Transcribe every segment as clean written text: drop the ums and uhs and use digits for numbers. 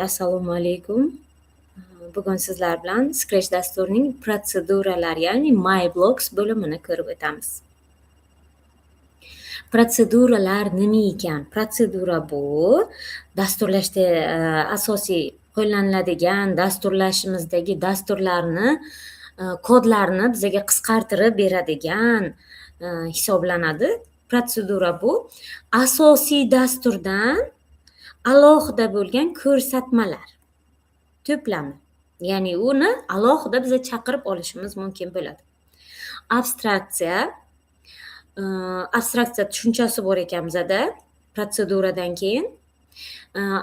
Assalomu alaykum. Bugun sizlar bilan Scratch dasturining protseduralar, ya'ni My Blocks bo'limini ko'rib o'tamiz. Protseduralar nima ekan? Protsedura bu dasturlashda asosiy qo'llaniladigan dasturlashimizdagi dasturlarni, kodlarni bizaga qisqartirib beradigan hisoblanadi. Protsedura bu asosiy dasturdan alohida bo'lgan ko'rsatmalar to'plami. Ya'ni uni alohida biza chaqirib olishimiz mumkin bo'ladi. Abstraksiya, abstraksiya tushunchasi bor ekan bizada protseduradan keyin.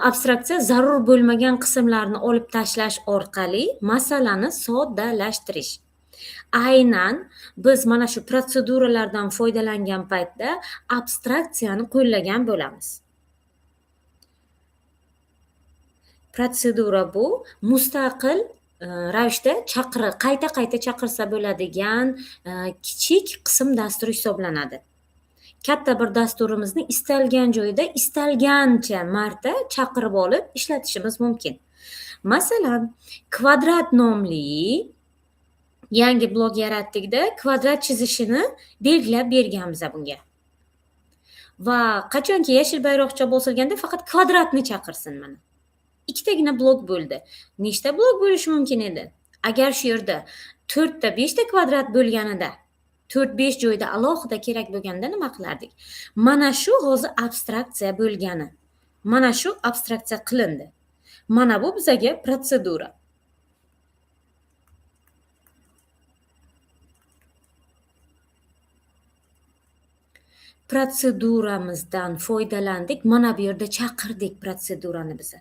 Abstraksiya zarur bo'lmagan qismlarni olib tashlash orqali masalani soddalashtirish. Aynan biz mana shu protseduralardan foydalangan paytda abstraksiyani qo'llagan bo'lamiz. Protsedura bu mustaqil ravishda qayta-qayta chaqirsa bo'ladigan kichik qism dasturi hisoblanadi. Katta bir dasturimizni istalgan joyda istalgancha marta chaqirib olib ishlatishimiz mumkin. Masalan, kvadrat nomli yangi blok yaratdikda kvadrat chizishini belgilab berganmiz bunga. Va qachonki yashil bayroqcha bosilganda faqat kvadratni chaqirsin mana. Ikkitagina blok bo'ldi. Nechta blok bo'lishi mumkin edi? Agar shu yerda 4 ta 5 ta kvadrat bo'lganida, 4-5 joyda alohida kerak bo'lganda nima qilardik? Mana shu hozir abstraksiya bo'lgani. Mana shu abstraksiya qilindi. Mana bu bizaga protsedura. Protseduramizdan foydalandik. Mana bu yerda chaqirdik protsedurani biza.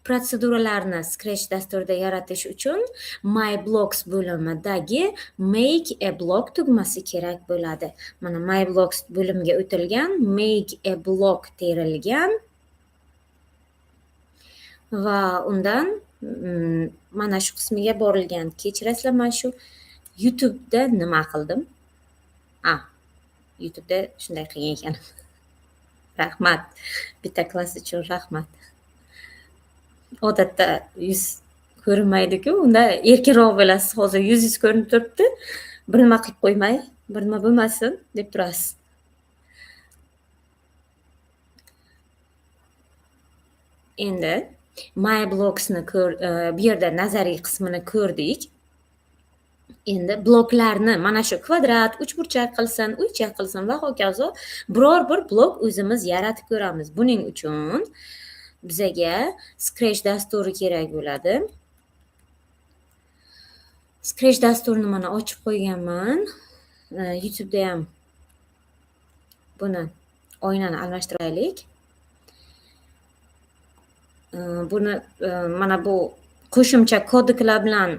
Protseduralarni Scratch dasturida yaratish uchun My Blocks bo'limidagi Make a Block tugmasi kerak bo'ladi. Mana My Blocks bo'limiga o'tilgan, Make a Block terilgan va undan mana shu qismiga borilgan. Kechirasizlar, mana shu YouTube'da nima qildim? YouTube'da shunday qilgan ekanim. Rahmat. Bitta klass uchun rahmat. Odatda yuz ko'rinmaydi-ku, unda erkinroq bo'lasiz. Hozir yuzingiz ko'rinib turibdi. Bir nima qilib qo'ymay, bir nima bo'lmasin deb turasiz. Endi My Blocks'ni bu yerda nazariy qismini ko'rdik. Endi bloklarni mana shu kvadrat, uchburchak qilsin, uycha qilsin va hokazo biror bir blok o'zimiz yaratib ko'ramiz. Buning uchun bizaga Scratch dasturi kerak bo'ladi. Scratch dasturini mana ochib qo'yganman. YouTube'da ham buni oynani almashtiraylik. Buni mana bu qo'shimcha kodiklar bilan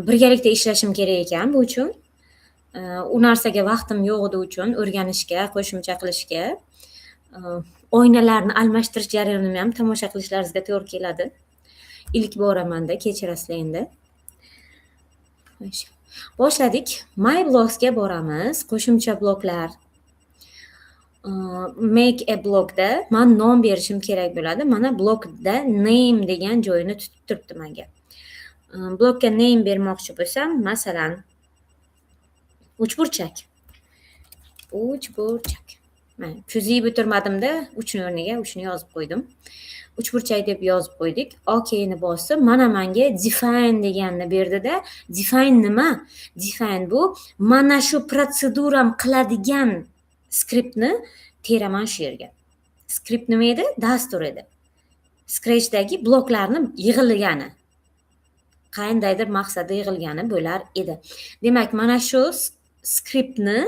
birgalikda ishlashim kerak ekan bu uchun. U narsaga vaqtim yo'q edi uchun o'rganishga, qo'shimcha qilishga. Oynalarni almashtirish jarayonini ham tomosha qilishlaringizga to'g'ri keladi. Ilk boramanda, kechirasizlar endi. Boshladik. My Blocks'ga boramiz. Qo'shimcha bloklar. Make a blockda men nom berishim kerak bo'ladi. Mana blokda name degan joyini tutib turibdi menga. Blokka name bermoqchi bo'lsam, masalan, uchburchak. Uchburchak. Mana chizib o'tirmadimda, 3 ni o'rniga 3 ni yozib qo'ydim. Uchburchak deb yozib qo'ydik. OKni bosdim. Mana menga define deganni berdida. Define nima? Define bu mana shu protseduram qiladigan skriptni teraman shu yerga. Skript nima edi? Dastur edi. Scratchdagi bloklarni yig'ilgani. Qandaydir maqsadda yig'ilgani bo'lar edi. Demak, mana shu skriptni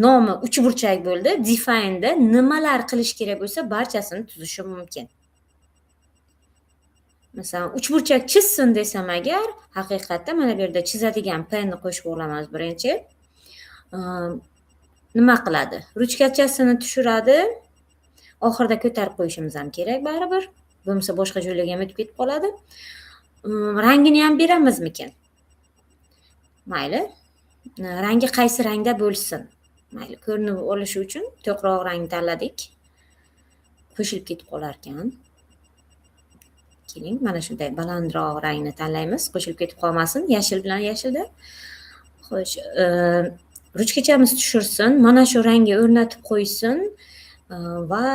nomi uchburchak bo'ldi. Define'da nimalar qilish kerak bo'lsa, barchasini tuzishim mumkin. Masalan, uchburchak chizsin desam agar, haqiqatda mana bu yerda chizadigan penni qo'shib olamiz birinchi. Nima qiladi? Ruchkachasini tushiradi. Oxirida ko'tarib qo'yishimiz ham kerak baribir. Bo'lmasa boshqa joylarga ham o'tib ketib qoladi. Rangini ham beramizmikin? Mayli. Rangi qaysi rangda bo'lsin? Mayli, ko'rinib olishi uchun to'qroq rang tanladik. Qo'shilib ketib qolar ekan. Keling, mana shunday balandroq rangni tanlaymiz, qo'shilib ketib qolmasin yashil bilan yashilda. Xo'sh, ruchkachamiz tushirsin, mana shu rangga o'rnatib qo'ysin va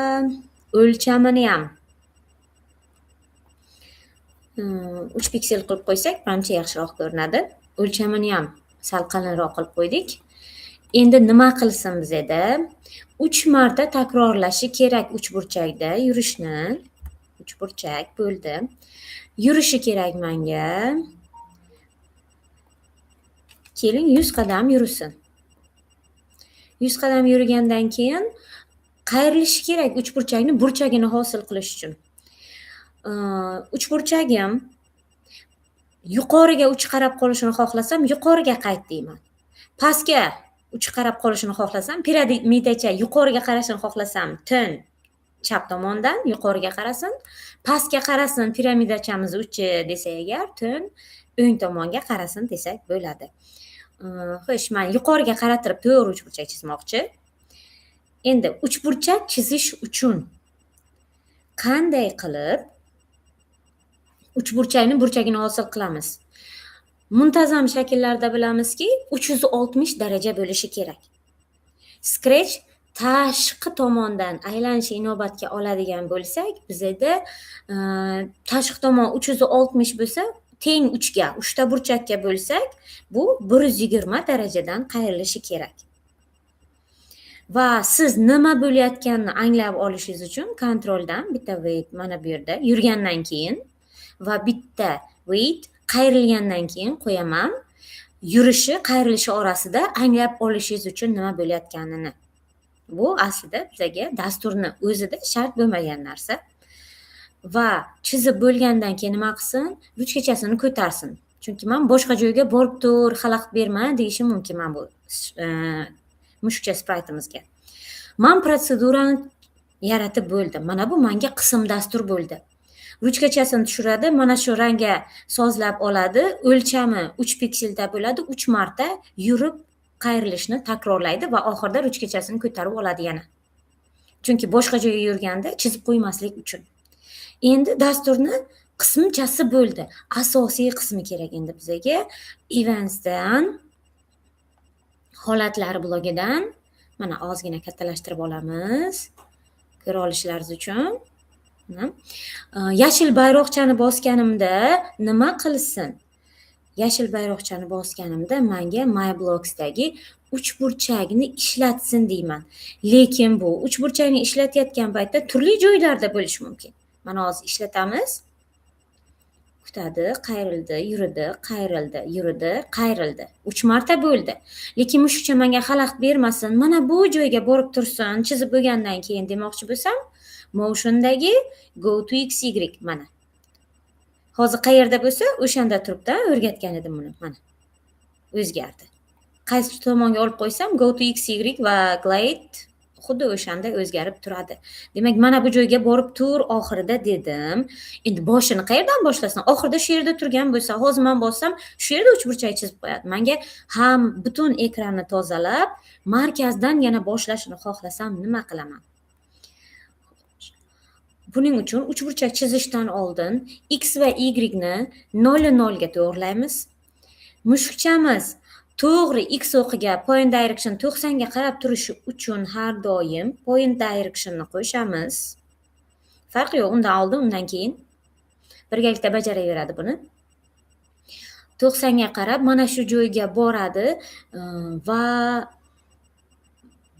o'lchamini ham 3 piksel qilib qo'ysak, manimcha yaxshiroq ko'rinadi. O'lchamini ham sal qalinroq qilib qo'ydik. Endi nima qilsin bizada? 3 marta takrorlashi kerak uchburchakda yurishni. Uchburchak bo'ldi. Yurishi kerak menga. Keling, 100 qadam yursin. 100 qadam yurgandan keyin qayrilishi kerak uchburchakni burchagini hosil qilish uchun. Uchburchagim yuqoriga uch qarab qolishini xohlasam, yuqoriga qayt deyman. Pastga uch qarab qolishini xohlasam, piramidacha yuqoriga qarashini xohlasam, turn chap tomondan yuqoriga qarasin, pastga qarasin piramidachamiz uchi desak agar, turn o'ng tomonga qarasin desak bo'ladi. Xo'sh, man yuqoriga qaratirib to'g'ri uchburchak chizmoqchi. Endi uchburchak chizish uchun qanday qilib uchburchakni burchagini hosil qilamiz? Muntazam shakllarda bilamizki, 360 daraja bo'lishi kerak. Scratch tashqi tomondan aylanishi inobatga oladigan bo'lsak, bizada tashqi tomon 360 bo'lsa, teng 3 ga, 3 ta burchakka bo'lsak, bu 120 darajadan qayrilishi kerak. Va siz nima bo'layotganini anglab olishingiz uchun kontroldan bitta wait mana bu yerda yurgandan keyin va bitta wait qayrilgandan keyin qo'yaman. Yurishi, qayrilishi orasida anglab olishingiz uchun nima bo'layotganini. Bu aslida bizaga dasturni o'zida shart bo'lmagan narsa. Va chizib bo'lgandan keyin nima qilsin? Ruchkachasini ko'tarsin. Chunki man boshqa joyga borib tur, xalaqit berma deyishim mumkin mana bu mushukcha spraytimizga. Man protsedurani yaratib bo'ldim. Mana bu menga qism dastur bo'ldi. Ruchkachasini tushiradi, mana shu rangga sozlab oladi, o'lchami 3 pikselda bo'ladi, 3 marta yurib qayrilishni takrorlaydi va oxirida ruchkachasini ko'tarib oladi yana. Chunki boshqa joyga yurganda chizib qo'ymaslik uchun. Endi dasturni qismchasi bo'ldi. Asosiy qismi kerak endi bizaga. Eventsdan, holatlar blogidan mana ozgina kattalashtirib olamiz. Ko'ra olishlaringiz uchun. Yashil bayroqchani bosganimda nima qilsin? Yashil bayroqchani bosganimda menga MyBlocksdagi uchburchakni ishlatsin deyman. Lekin bu uchburchakni ishlatayotgan paytda turli joylarda bo'lishi mumkin. Mana hozir ishlatamiz. Kutadi, qayrildi, yuridi, qayrildi, yuridi, qayrildi. 3 marta bo'ldi. Lekin mushukcha menga xalaqit bermasin, mana bu joyga borib tursin, chizib bo'lgandan keyin demoqchi bo'lsam, motiondagi go to xy mana. Hozir qayerda bo'lsa, o'shanda turibdi, o'rgatgan edim buni, mana. O'zgardi. Qaysi tomonga olib qo'ysam, go to xy va glide xuddi o'shanda o'zgarib turadi. Demak, mana bu joyga borib tur oxirida dedim. Endi boshini qayerdan boshlasin? Oxirida shu yerda turgan bo'lsa, hozir men bossam, shu yerda uchburchak chizib qo'yadi. Menga ham butun ekranni tozalab, markazdan yana boshlashini xohlasam nima qilaman? Buning uchun uchburchak chizishdan oldin x va y ni 0 0 ga to'g'rilaymiz. Mushukchamiz to'g'ri x o'qiga point direction 90 ga qarab turishi uchun har doim point directionni qo'shamiz. Farqi yo'q, undan oldin, undan keyin birgalikda bajaraveradi buni. 90 ga qarab mana shu joyga boradi va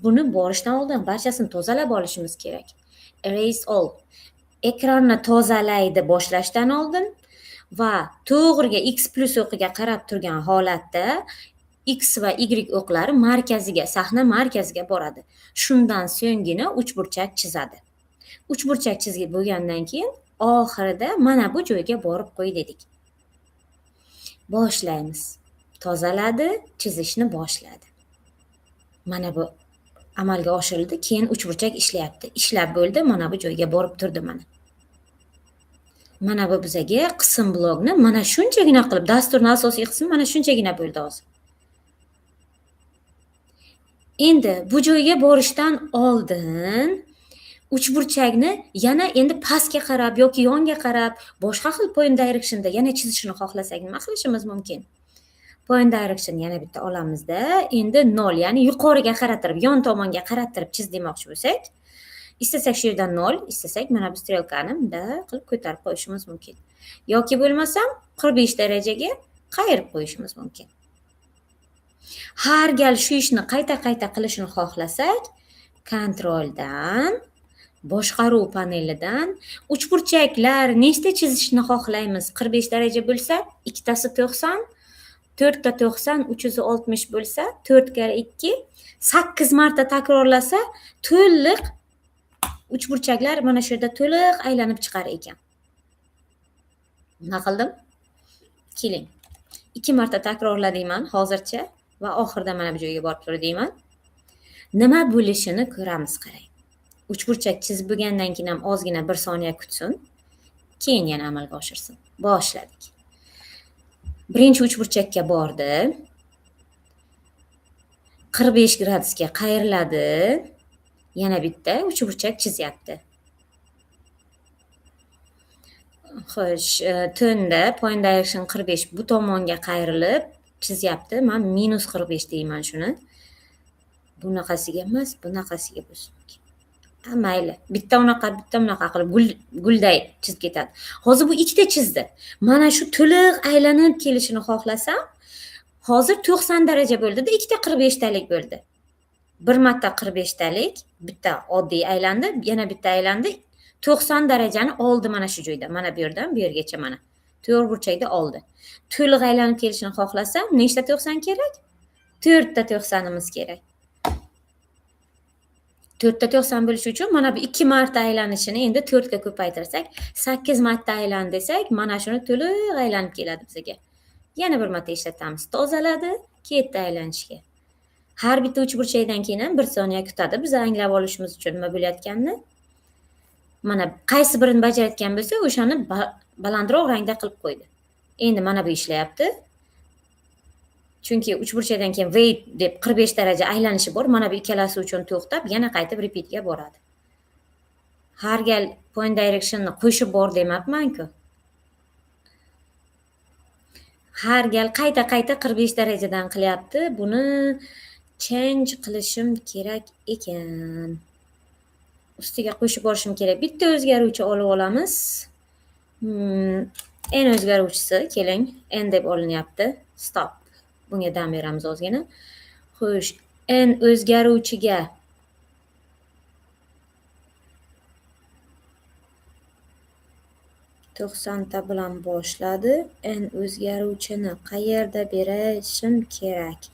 buni borishdan oldin barchasini tozalab olishimiz kerak. Erase all. Ekranni tozalaydi boshlashdan oldin va to'g'riga x plus o'qiga qarab turgan holatda x va y o'qlari markaziga, sahna markaziga boradi. Shundan so'nggina uchburchak chizadi. Uchburchak chizib bo'lgandan keyin oxirida mana bu joyga borib qo'y dedik. Boshlaymiz. Tozaladi, chizishni boshladi. Mana bu amalga oshirildi, keyin uchburchak ishlayapti. Ishlab bo'ldi, mana bu joyga borib turdi mana. Mana bu bizaga qism blokni mana shunchagina qilib, dasturning asosiy qismi mana shunchagina bo'ldi hozir. Endi bu joyga borishdan oldin Uchburchakni yana endi pastga qarab yoki yonga qarab boshqa xil point directionda yana chizishini xohlasak nima qilishimiz mumkin? Point direction yana bitta olamizda, endi 0, ya'ni yuqoriga qarattirib, yon tomonga qarattirib chiz demoqchi bo'lsak, istasak shu yerdan 0, istasak mana bu strelkani bunday qilib ko'tarib qo'yishimiz mumkin. Yoki bo'lmasam 45 darajaga qayirib qo'yishimiz mumkin. Har gal shu ishni qayta-qayta qilishini xohlasak, kontroldan, boshqaruv panelidan uchburchaklar nechta chizishni xohlaymiz? 45 daraja bo'lsa, ikkitasi 90, 4 ta 90, 360 bo'lsa, 4 karra 2, 8 marta takrorlasa, to'liq uchburchaklar mana shu yerda to'liq aylanib chiqar ekan. Nima qildim? Keling. 2 marta takrorla deyman hozircha va oxirida mana bu joyga borib tur deyman. Nima bo'lishini ko'ramiz, qarang. Uchburchak chizib bo'lgandan keyin ham ozgina 1 soniya kutsin, keyin yana amalga oshirsin. Boshladik. Birinchi uchburchakka bordi. 45 gradusga qayriladi. Yana bitta uchburchak chizyapti. Xo'sh, to'nda point direction 45 bu tomonga qayrilib chizyapti. Men minus 45 deyman shuni. Bunaqasiga emas, bunaqasiga bo'lsin. Ha, mayli. Bitta unaqa, bitta bunaqa qilib gulday chizib ketadi. Hozir bu ikkita chizdi. Mana shu to'liq aylanib kelishini xohlasam, hozir 90 daraja bo'ldi-da, ikkita 45 talik bo'ldi. Bir marta 45 talik, bitta oddiy aylandi, yana bitta aylandi. 90 darajani oldi mana shu joyda. Mana bu yerdan bu yergacha mana. To'rt burchakda oldi. To'liq aylanib kelishini xohlasam, nechta 90 kerak? 4 ta 90imiz kerak. 4 ta 90 bo'lishi uchun mana bu 2 marta aylanishini endi 4 ga ko'paytirsak, 8 marta aylan desak, mana shuni to'liq aylanib keladi bizga. Yana bir marta ishlatamiz. Tozaladi, ketdi aylanishga. Har bitta uchburchakdan keyin ham 1 soniya kutadi. Biz anglab olishimiz uchun nima bo'layotganini. Mana qaysi birini bajarayotgan bo'lsa, o'shani balandroq rangda qilib qo'ydi. Endi mana bu ishlayapti. Chunki uchburchakdan keyin wait deb 45 daraja aylanishi bor. Mana bu ikkalasi uchun to'xtab, yana qaytib repeatga boradi. Har gal point directionni qo'shib bor demabman-ku. Har gal qayta-qayta 45 darajadan qilyapti. Buni change qilishim kerak ekan. Ustiga qo'shib borishim kerak. Bitta o'zgaruvchi olib olamiz. N o'zgaruvchisi, keling, N deb olinyapti. Stop. Bunga dam beramiz ozgina. Xo'sh, N o'zgaruvchiga 90 ta bilan boshladi. N o'zgaruvchini qayerda berishim kerak?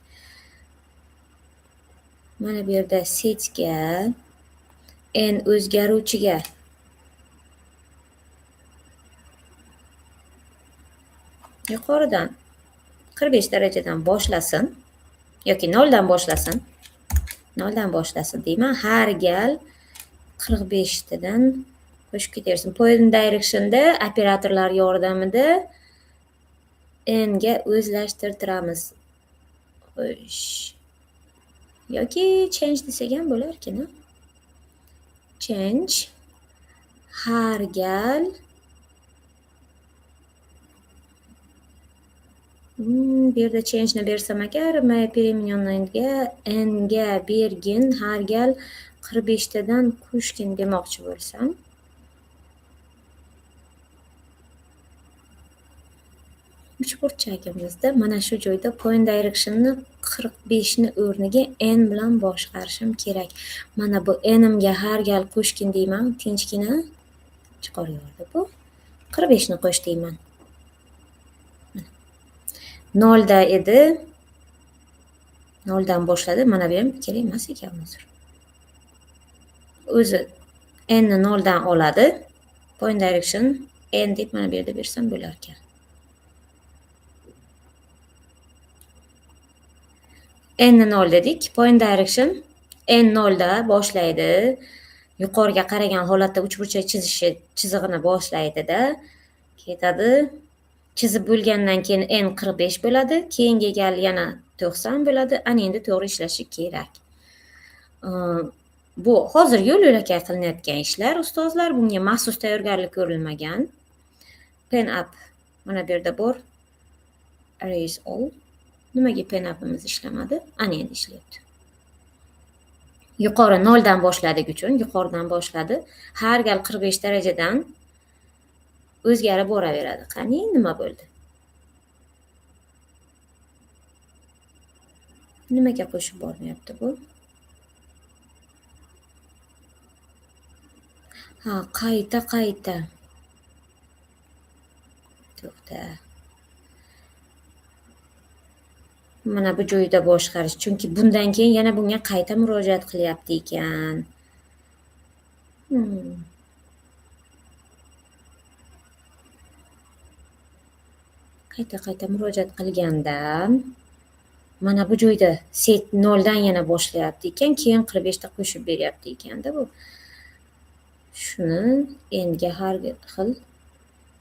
Mana bu yerda setga N o'zgaruvchiga yuqoridan 45 darajadan boshlasin yoki 0 dan boshlasin. 0 dan boshlasin deyman. Har gal 45 tadan qo'shib ketaversin. Point directionda operatorlar yordamida N ga o'zlashtirtiramiz. Xo'sh. Yoki change desak ham bo'larkan, a? Change har gal bu yerda change'ni bersam agar, переменный ga N ga bergin, har gal 45 tadan qo'shgin demoqchi bo'lsam. Uchburchagimizda mana shu joyda point directionni 45 ni o'rniga N bilan boshqarishim kerak. Mana bu N'imga har gal qo'shgin deyman, tinchgina chiqarib yubordi bu. 45 ni qo'sh deyman. 0 da edi. 0 dan boshladi. Mana bu ham kerak emas ekan hozir. O'zi N ni 0 dan oladi. Point direction N deb mana bu yerda bersam bo'lar ekan. N ni 0 dedik. Point direction N 0 da boshlaydi. Yuqoriga qaragan holatda uchburchak chizishi chizig'ini boshlaydi-da, ketadi. Chizib bo'lgandan keyin N 45 bo'ladi. Keyingi gal yana 90 bo'ladi. Ana endi to'g'ri ishlashi kerak. Bu hozir yo'l-yo'lakay qilinayotgan ishlar, ustozlar, bunga maxsus tayyorgarlik ko'rilmagan. Pen up mana bu yerda bor. Erase all. Nimaga pen up'imiz ishlamadi? Ana endi ishlayapti. Yuqori 0 dan boshladik uchun, yuqoridan boshladi. Har gal 45 darajadan o'zgarib boraveradi. Qani, nima bo'ldi? Nimaga qo'shib bormayapti bu? Ha, qayta-qayta. To'xta. Mana bu joyda boshqarish, chunki bundan keyin yana bunga qayta murojaat qilyapti ekan. Qayta-qayta murojaat qilganda mana bu joyda set 0 dan yana boshlayapti ekan, keyin 45 ta qo'shib beryapti ekanda bu. Shuni endi har xil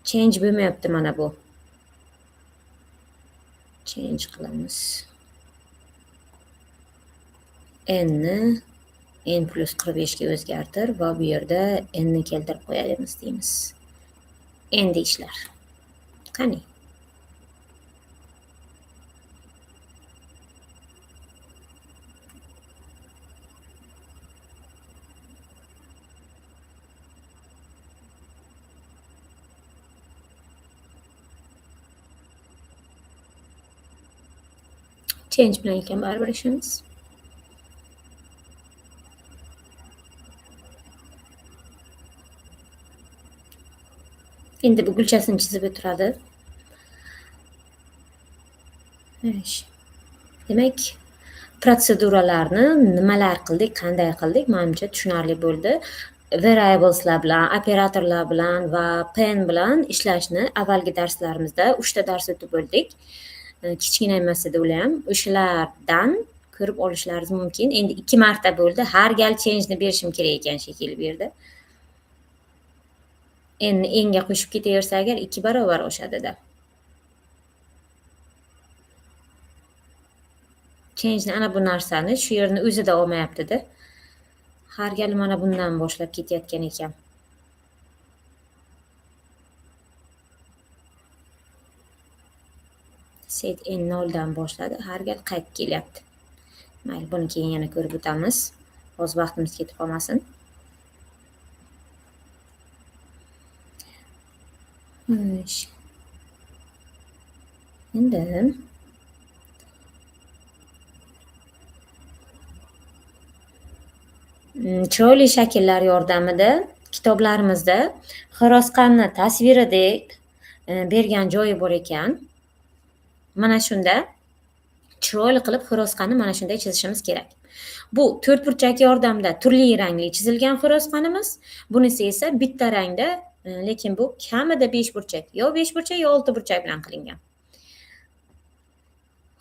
change bo'lmayapti mana bu. Change qilamiz. N ni n plus 45 ga o'zgartir va bu yerda n ni keltirib qo'yamiz deymiz. Endi ishlar. Qani? Change bilan ekan baribir ishimiz. Endi bu gulchasini chizib o'tiradi. Demak, protseduralarni nimalar qildik, qanday qildik, menimcha tushunarli bo'ldi. Variableslar bilan, operatorlar bilan va pen bilan ishlashni avvalgi darslarimizda 3 ta dars o'tib bo'ldik. Kichkina emas edi ular ham. O'shalardan ko'rib olishlaringiz mumkin. Endi 2 marta bo'ldi. Har gal change'ni berishim kerak ekan shekilli bu yerda. Endi n ga qo'shib ketaversa agar 2 barobar oshadi-da. Change'ni ana bu narsani shu yerni o'zida olmayapti-da. Har gal mana bundan boshlab ketayotgan ekan. Set n 0 dan boshladi, har gal qaytib kelyapti. Mayli, buni keyin yana ko'rib o'tamiz. Hozir vaqtimiz ketib qolmasin. Xo'sh. Endi chiroyli shakllar yordamida kitoblarimizda xo'rozqanni tasviri deb bergan joyi bor ekan. Mana shunda chiroyli qilib xo'rozqanni mana shunday chizishimiz kerak. Bu to'rtburchak yordamida turli rangli chizilgan xo'rozqanimiz. Bunisi esa bitta rangda, lekin bu kamida 5 burchak, yo 5 burchak, yo 6 burchak bilan qilingan.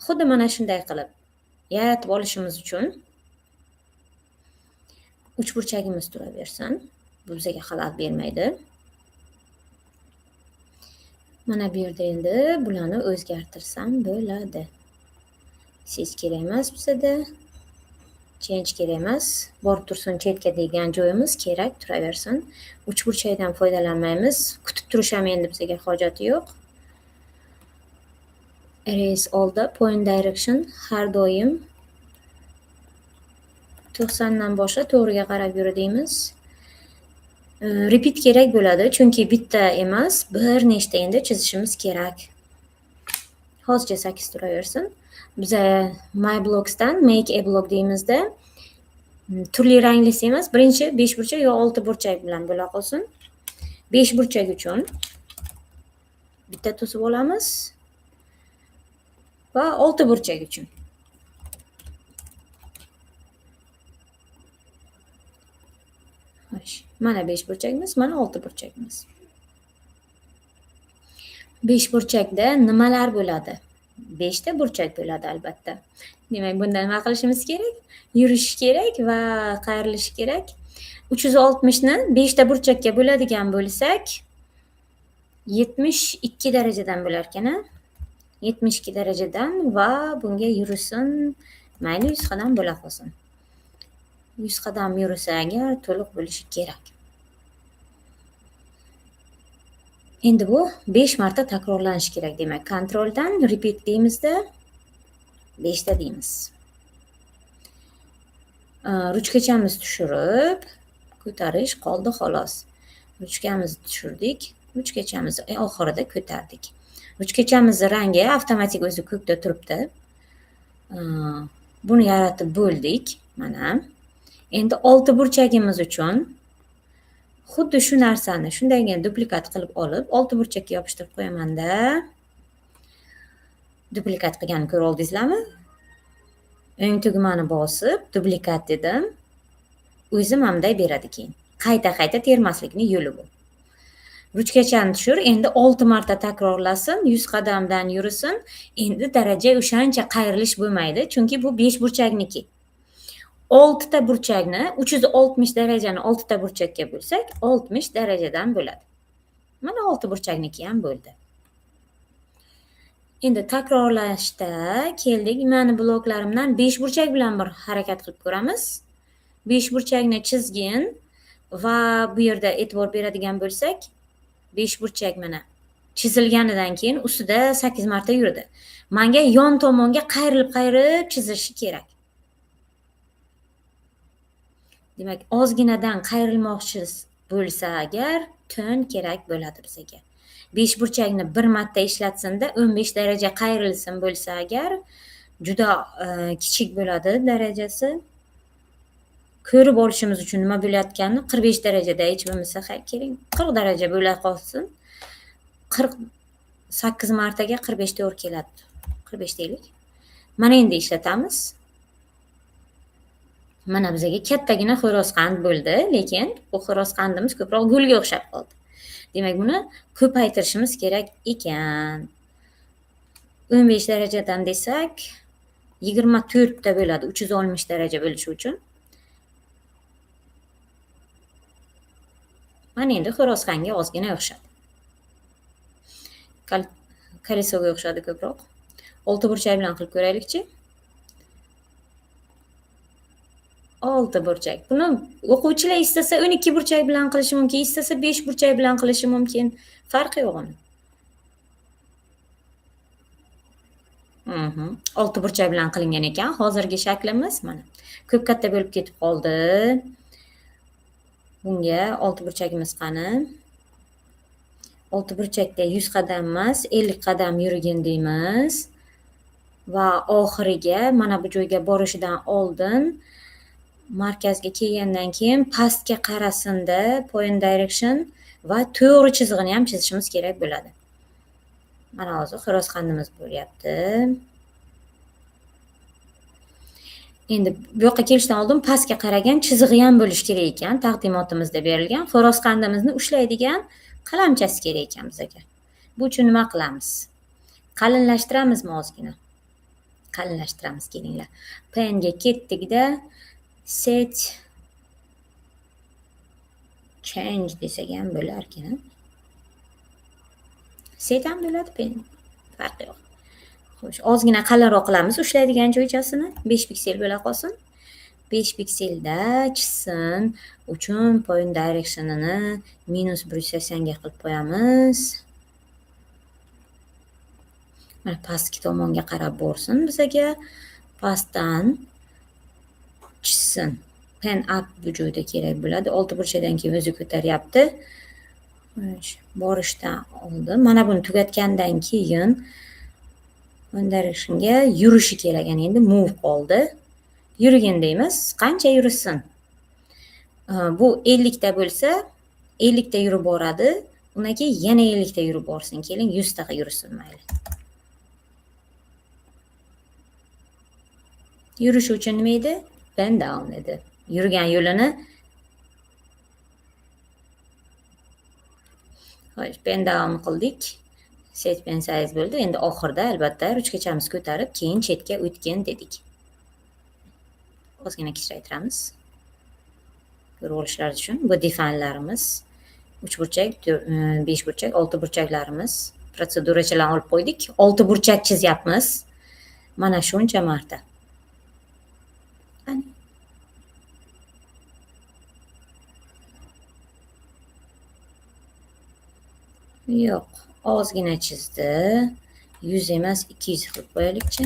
Xuddi mana shunday qilib yaratib olishimiz uchun 3 burchagimiz turaversin. Bu bizga xalal bermaydi. Mana bu yerda endi bularni o'zgartirsam bo'ladi. Siz kerak emas bizada. Change kerak emas. Borib tursin chetga degan joyimiz kerak, turaversin. 3 burchakdan foydalanmaymiz. Kutib turish ham endi bizga hojati yo'q. Erase allda point direction har doim 90 dan boshla to'g'riga qarab yuri deymiz. Repeat kerak bo'ladi, chunki bitta emas, bir nechta endi chizishimiz kerak. Hozircha 8 turaversin. Biza My Blocks'dan Make a Block deymizda turli ranglisi emas, birinchi 5 burchak yo 6 burchak bilan bo'la qolsin. 5 burchak uchun bitta to'sib olamiz va 6 burchak uchun. Xo'sh, mana 5 burchagimiz, mana 6 burchagimiz. 5 burchakda nimalar bo'ladi? 5 ta burchak bo'ladi albatta. Demak, bunda nima qilishimiz kerak? Yurish kerak va qayrilish kerak. 360 ni 5 ta burchakka bo'ladigan bo'lsak, 72 darajadan bo'lar ekan, a? 72 darajadan va bunga yursin, mayli 100 qadam bo'la qolsin. 100 qadam yursa agar to'liq bo'lishi kerak. Endi bu 5 marta takrorlanishi kerak. Demak, kontroldan repeat deymizda 5 ta deymiz. Ruchkachamiz tushirib, ko'tarish qoldi xolos. Ruchkamizni tushirdik, ruchkachamizni oxirida ko'tardik. Ruchkachamizni rangi avtomatik o'zi ko'kda turibdi. Buni yaratib bo'ldik. Mana. Endi olti burchagimiz uchun xuddi shu narsani shundagina duplikat qilib olib, olti burchakka yopishtirib qo'yamanda. Duplikat qilganini ko'ra oldingizlarmi? O'ng tugmani bosib, duplikat dedim. O'zi mana beradi keyin. Qayta-qayta termaslikning yo'li bu. Ruchkachani tushir, endi 6 marta takrorlasin, 100 qadamdan yurisin. Endi daraja o'shancha qayrilish bo'lmaydi, chunki bu 5 burchakniki. 6 ta burchakni 360 darajani 6 ta burchakka bo'lsak, 60 darajadan bo'ladi. Mana 6 burchakniki ham bo'ldi. Endi takrorlashda keldik. Meni bloklarimdan 5 burchak bilan bir harakat qilib ko'ramiz. 5 burchakni chizgin va bu yerda e'tibor beradigan bo'lsak, 5 burchak mana chizilganidan keyin ustida 8 marta yurdi. Menga yon tomonga qayrilib-qayrilib chizilishi kerak. Demak, ozginadan qayrilmoqchi bo'lsa agar, turn kerak bo'ladi bizga. 5 burchakni bir marta ishlatsinda 15 daraja qayrilsin bo'lsa agar, juda kichik bo'ladi darajasi. Ko'rib olishimiz uchun nima bo'layotganini 45 darajada hech bo'lmasa keling, 40 daraja bo'la qolsin. 48 martaga 45 to'g'ri keladi. 45 deylik. Mana endi ishlatamiz. Mana bizga kattagina xo'rozqand bo'ldi, lekin bu xo'rozqandimiz ko'proq gulga o'xshab qoldi. Demak, buni ko'paytirishimiz kerak ekan. 15 darajadan desak, 24 ta bo'ladi, 360 daraja bo'lishi uchun. Mana endi xo'rozqandga ozgina o'xshadi. Kalesoga o'xshadi ko'proq. 6 burchak bilan qilib ko'raylikchi. 6 burchak. Buni o'quvchilar istasa 12 burchak bilan qilishi mumkin, istasa 5 burchak bilan qilishi mumkin. Farqi yo'q uni. 6 burchak bilan qilingan ekan. Hozirgi shaklimiz mana. Ko'p katta bo'lib ketib qoldi. Bunga 6 burchagimiz qani? 6 burchakda 100 qadam emas, 50 qadam yurgin deymiz. Va oxiriga mana bu joyga borishidan oldin markazga kelgandan keyin pastga qarasinda point direction va to'g'ri chizig'ini ham chizishimiz kerak bo'ladi. Mana hozir xo'rozqandimiz bo'lyapti. Endi bu yoqqa kelishdan oldin pastga qaragan chizig'i ham bo'lishi kerak ekan, taqdimotimizda berilgan xo'rozqandimizni ushlaydigan qalamchasi kerak ekan bizga. Bu uchun nima qilamiz? Qalinlashtiramizmi ozgina? Qalinlashtiramiz, kelinglar. Pen ga ketdikda set change desak ham bo'larkan. Set ham bo'ladi, pen farqi yo'q. Xo'sh, ozgina qalinroq qilamiz ushlaydigan joychasini 5 piksel bo'la qolsin. 5 pikselda chizsin uchun point directionini -180 ga qilib qo'yamiz. Mana pastki tomonga qarab borsin bizaga. Pastdan chizsin. Pen up bu joyda kerak bo'ladi. 6 burchakdan keyin o'zi ko'taryapti. Borishdan oldin mana buni tugatgandan keyin directionga yurishi kerak. Ya'ni endi move qoldi. Yurgin deymiz. Qancha yursin? Bu 50 ta bo'lsa, 50 ta yurib boradi. Undan keyin yana 50 ta yurib borsin. Keling 100 ta yursin mayli. Yurish uchun nima edi? Pen down edi. Yurgan yo'lini xo'sh, pen down qildik. Set pen size bo'ldi. Endi oxirida albatta ruchkachamiz ko'tarib, keyin chetga o'tgin dedik. Ozgina kichraytiramiz. Ko'rib olishlari uchun bu defanlarimiz 3 burchak, 5 burchak, 6 burchaklarimiz protsedurachalarni olib qo'ydik. 6 burchak chizyapmiz. Mana shuncha marta. Yo'q, ozgina chizdi. 100 emas, 200 qilib qo'yaylikchi.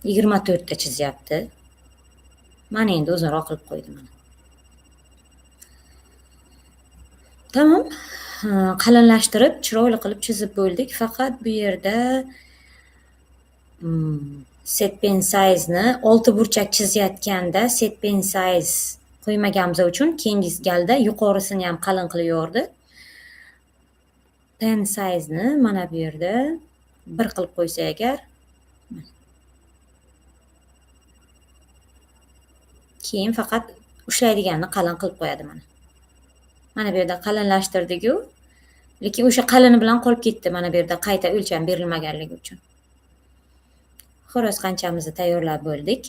24 ta chizyapti. Mana endi uzunroq qilib qo'ydi mana. Tamom. Qalinlashtirib, chiroyli qilib chizib bo'ldik. Faqat bu yerda set pen size'ni olti burchak chizayotganda set pen size qo'ymaganimiz uchun keyingi galda yuqorisini ham qalin qilib yubordi. Pen size'ni mana bu yerda 1 qilib qo'ysak agar, keyin faqat ushlaydiganini qalin qilib qo'yadi mana. Mana bu yerda qalinlashtirdik-ku, lekin o'sha qalini bilan qolib ketdi mana bu yerda qayta o'lcham berilmaganligi uchun. Xo'rozqanchamizni tayyorlab bo'ldik.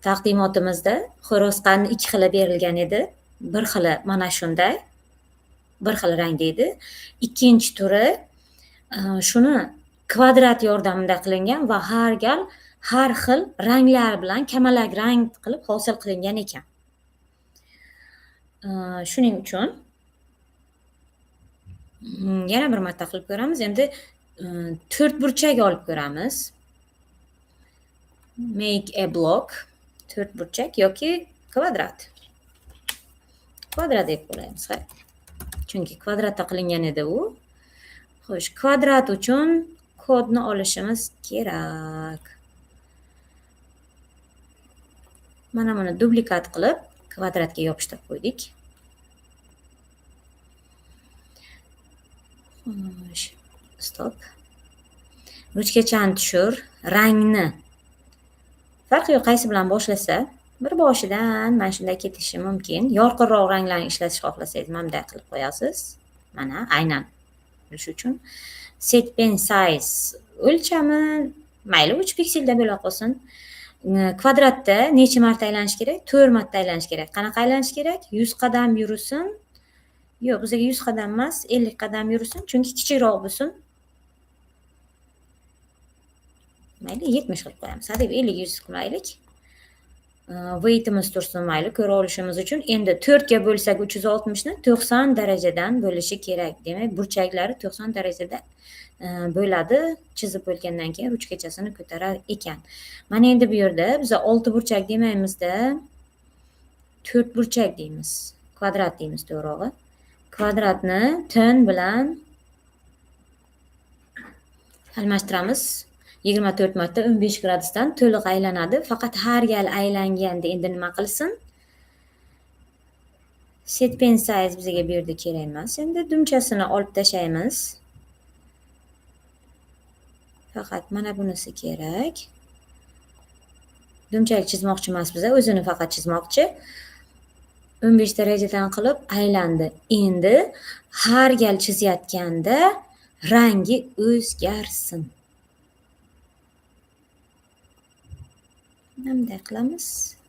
Taqdimotimizda xo'rozqanni 2 xili berilgan edi. Bir xili mana shunday, bir xil rangda edi. Ikkinchi turi shuni kvadrat yordamida qilingan va har gal har xil ranglar bilan kamalak rang qilib hosil qilingan ekan. Shuning uchun yana bir marta qilib ko'ramiz. Endi to'rtburchak olib ko'ramiz. Make a block, to'rtburchak yoki kvadrat. Kvadrat deb qo'yamiz, ha. Chunki kvadratda qilingan edi u. Xo'sh, kvadrat uchun kodni olishimiz kerak. Mana buni dublikat qilib kvadratga yopishtirib qo'ydik. Xo'sh, stop. Ruchkachani tushir, rangni. Farqi yo'q, qaysi bilan boshlasa, bir boshidan mana shunday ketishi mumkin. Yorqinroq ranglarni ishlatishni xohlasangiz, mana bunday qilib qo'yasiz. Mana aynan shu uchun set pen size o'lchami mayli 3 pikselda bo'la qolsin. Kvadratda necha marta aylanish kerak? 4 marta aylanish kerak. Qanaqa aylanish kerak? 100 qadam yursin. Yo'q, bizga 100 qadam emas, 50 qadam yursin, chunki kichikroq bo'lsin. Mayli 70 qilib qo'yamiz. Hadeb 50 100 qilmaylik. Weightimiz tursin mayli, ko'ra olishimiz uchun. Endi 4 ga bo'lsak 360 ni 90 darajadan bo'lishi kerak. Demak, burchaklari 90 darajada bo'ladi. Chizib bo'lgandan keyin ruchkachasini ko'tarar ekan. Mana endi bu yerda biz 6 burchak demaymizda, 4 burchak deymiz. Kvadrat deymiz to'g'rog'i. Kvadratni turn bilan almashtiramiz. 24 marta 15 gradusdan to'liq aylanadi. Faqat har gal aylanganda endi nima qilsin? Set pen size bizga bu yerda kerak emas. Endi dumchasini olib tashlaymiz. Faqat mana bunisi kerak. Dumchalik chizmoqchi emas biz, o'zini faqat chizmoqchi. 15 darajadan qilib aylandi. Endi har gal chizayotganda rangi o'zgarsin. Bunday qilamiz.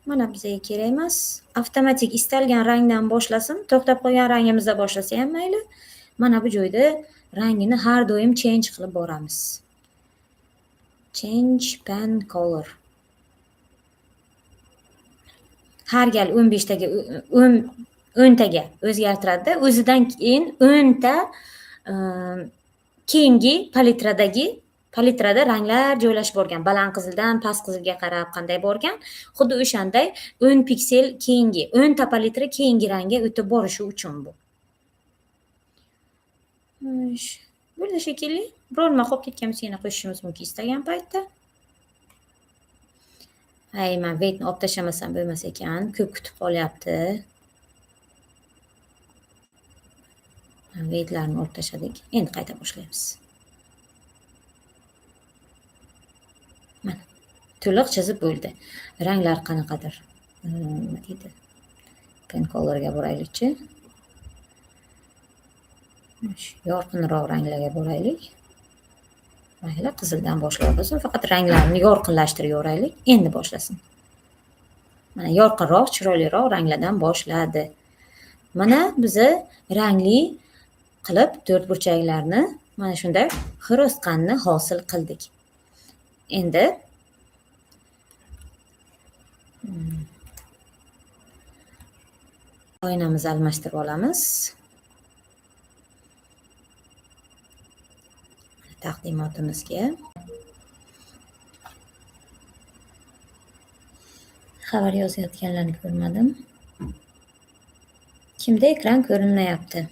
Mana bizga kerak emas. Avtomatik istalgan rangdan boshlasin, to'xtab qolgan rangimizda boshlasa ham mayli. Mana bu joyda rangini har doim change qilib boramiz. Change pen color. Har gal 15 taga 10 taga o'zgartiradi-da, o'zidan keyin 10 ta keyingi palitrada ranglar joylashib borgan. Baland qizildan past qizilga qarab qanday borgan, xuddi o'shanday 10 piksel keyingi, 10 ta palitra keyingi rangga o'tib borishi uchun bu. Xo'sh, bo'ldi shekilli. Biror nima qolib ketgan bo'lsa yana qo'shishimiz mumkin istagan paytda. Ay, men weightni olib tashlamasam bo'lmas ekan, ko'p kutib qolyapti. Weightlarni olib tashladik. Endi qayta boshlaymiz. Mana to'liq chizib bo'ldi. Ranglar qanaqadir? Nima deydi? Pen colorga boraylikchi. Yorqinroq ranglarga boraylik. Mayli, qizildan boshlab bo'lsin, faqat ranglarni yorqinlashtirib yuboraylik. Endi boshlasin. Mana yorqinroq, chiroyliroq ranglardan boshladi. Mana biza rangli qilib to'rtburchaklarni mana shunday xo'rozqanni hosil qildik. Endi Oynamizni almashtirib olamiz. Taqdimotimizga. Xabar yozayotganlarni ko'rmadim. Kimda ekran ko'rinmayapti?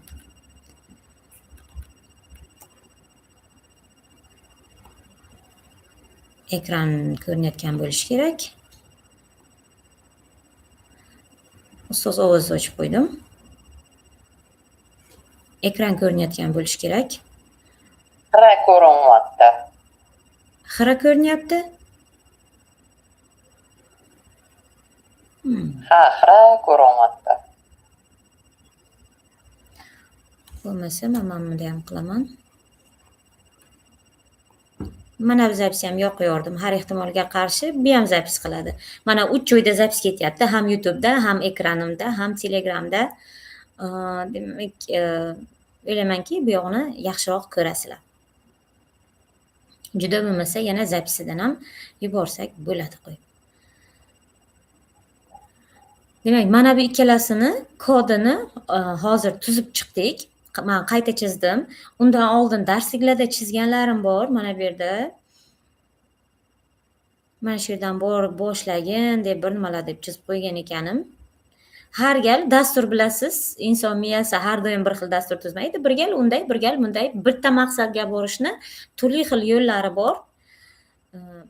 Ekran ko'rinayotgan bo'lishi kerak. Ustoz ovozni ochib qo'ydim. Ekran ko'rinayotgan bo'lishi kerak. Xira ko'rinyapti. Xira ko'rinyapti? Ha, xira ko'rinyapti. Bo'lmasa, men mana bunday ham qilaman. Mana bu zapis ham yoqayordim. Har ehtimolga qarshi bu ham zapis qiladi. Mana 3 joyda zapis ketyapti. Ham YouTube'da, ham ekranimda, ham Telegramda. Demak, o'ylaymanki, bu yog'ini yaxshiroq ko'rasizlar. Juda bo'lmasa yana zapisidan ham yuborsak bo'ladi qo'yib. Demak, mana bu ikkalasini kodini hozir tuzib chiqdik. Men qayta chizdim. Undan oldin darsliklarda chizganlarim bor. Mana bu yerda. Mana shu yerdan borib boshlagin deb bir nimalar deb chizib qo'ygan ekanim. Har gal dastur bilasiz, inson miyasi har doim bir xil dastur tuzmaydi. Bir gal unday, bir gal bunday, bitta maqsadga borishni turli xil yo'llari bor.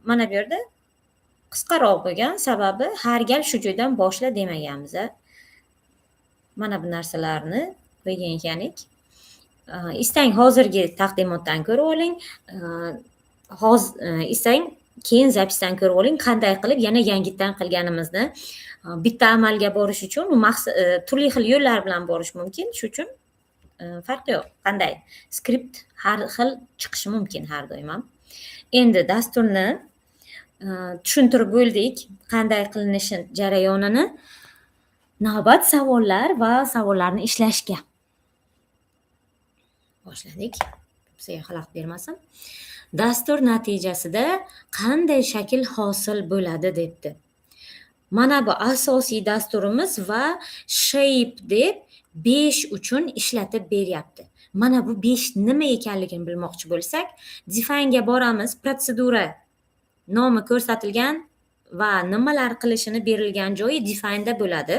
Mana bu yerda qisqaroq bo'lgan sababi har gal shu joydan boshla demaganmiz. Mana bu narsalarni qo'ygan ekanik. Istang hozirgi taqdimotdan ko'rib oling, istang keyin zapisdan ko'rib oling, qanday qilib yana yangitdan qilganimizni. Bitta amalga borish uchun turli xil yo'llar bilan borish mumkin. Shu uchun farqi yo'q. Qanday skript har xil chiqishi mumkin har doim ham. Endi dasturni tushuntirib bo'ldik, qanday qilinishi jarayonini. Navbat savollar va savollarni ishlashga boshladik. Bizga xalaqit bermasin. Dastur natijasida qanday shakl hosil bo'ladi debdi. Mana bu asosiy dasturimiz va shape deb 5 uchun ishlatib beryapti. Mana bu 5 nima ekanligini bilmoqchi bo'lsak, define'ga boramiz, protsedura nomi ko'rsatilgan va nimalar qilishini berilgan joyi define'da bo'ladi.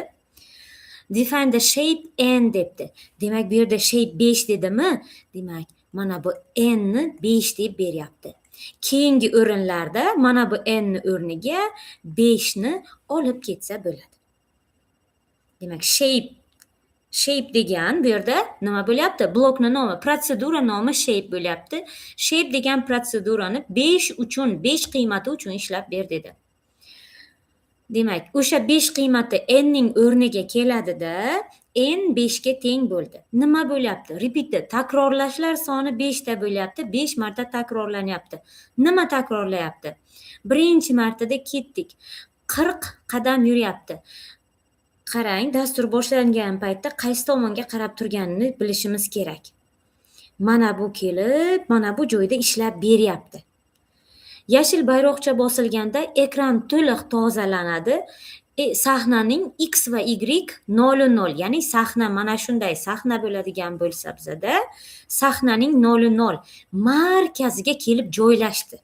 Define'da shape n debdi. Demak, bu yerda shape 5 dedimi? Demak, mana bu n ni 5 deb beryapti. Keyingi o'rinlarda mana bu n ni o'rniga 5 ni olib ketsa bo'ladi. Demak, shape degan bu yerda nima bo'lyapti? Blokni nomi, protsedura nomi shape bo'lyapti. Shape degan protsedurani 5 uchun, 5 qiymati uchun ishlab ber dedi. Demak, o'sha 5 qiymati n ning o'rniga keladida, n 5 ga teng bo'ldi. Nima bo'lyapti? Repeat, takrorlashlar soni 5 ta bo'lyapti, 5 marta takrorlanyapti. Nima takrorlayapti? Birinchi martada ketdik. 40 qadam yuryapti. Qarang, dastur boshlangan paytda qaysi tomonga qarab turganini bilishimiz kerak. Mana bu kelib, mana bu joyda ishlab beryapti. Yashil bayroqcha bosilganda ekran to'liq tozalanadi. Sahnaning X va Y 0,0, ya'ni sahna mana shunday sahna bo'ladigan bo'lsa bizada sahnaning 0,0 markaziga kelib joylashdi.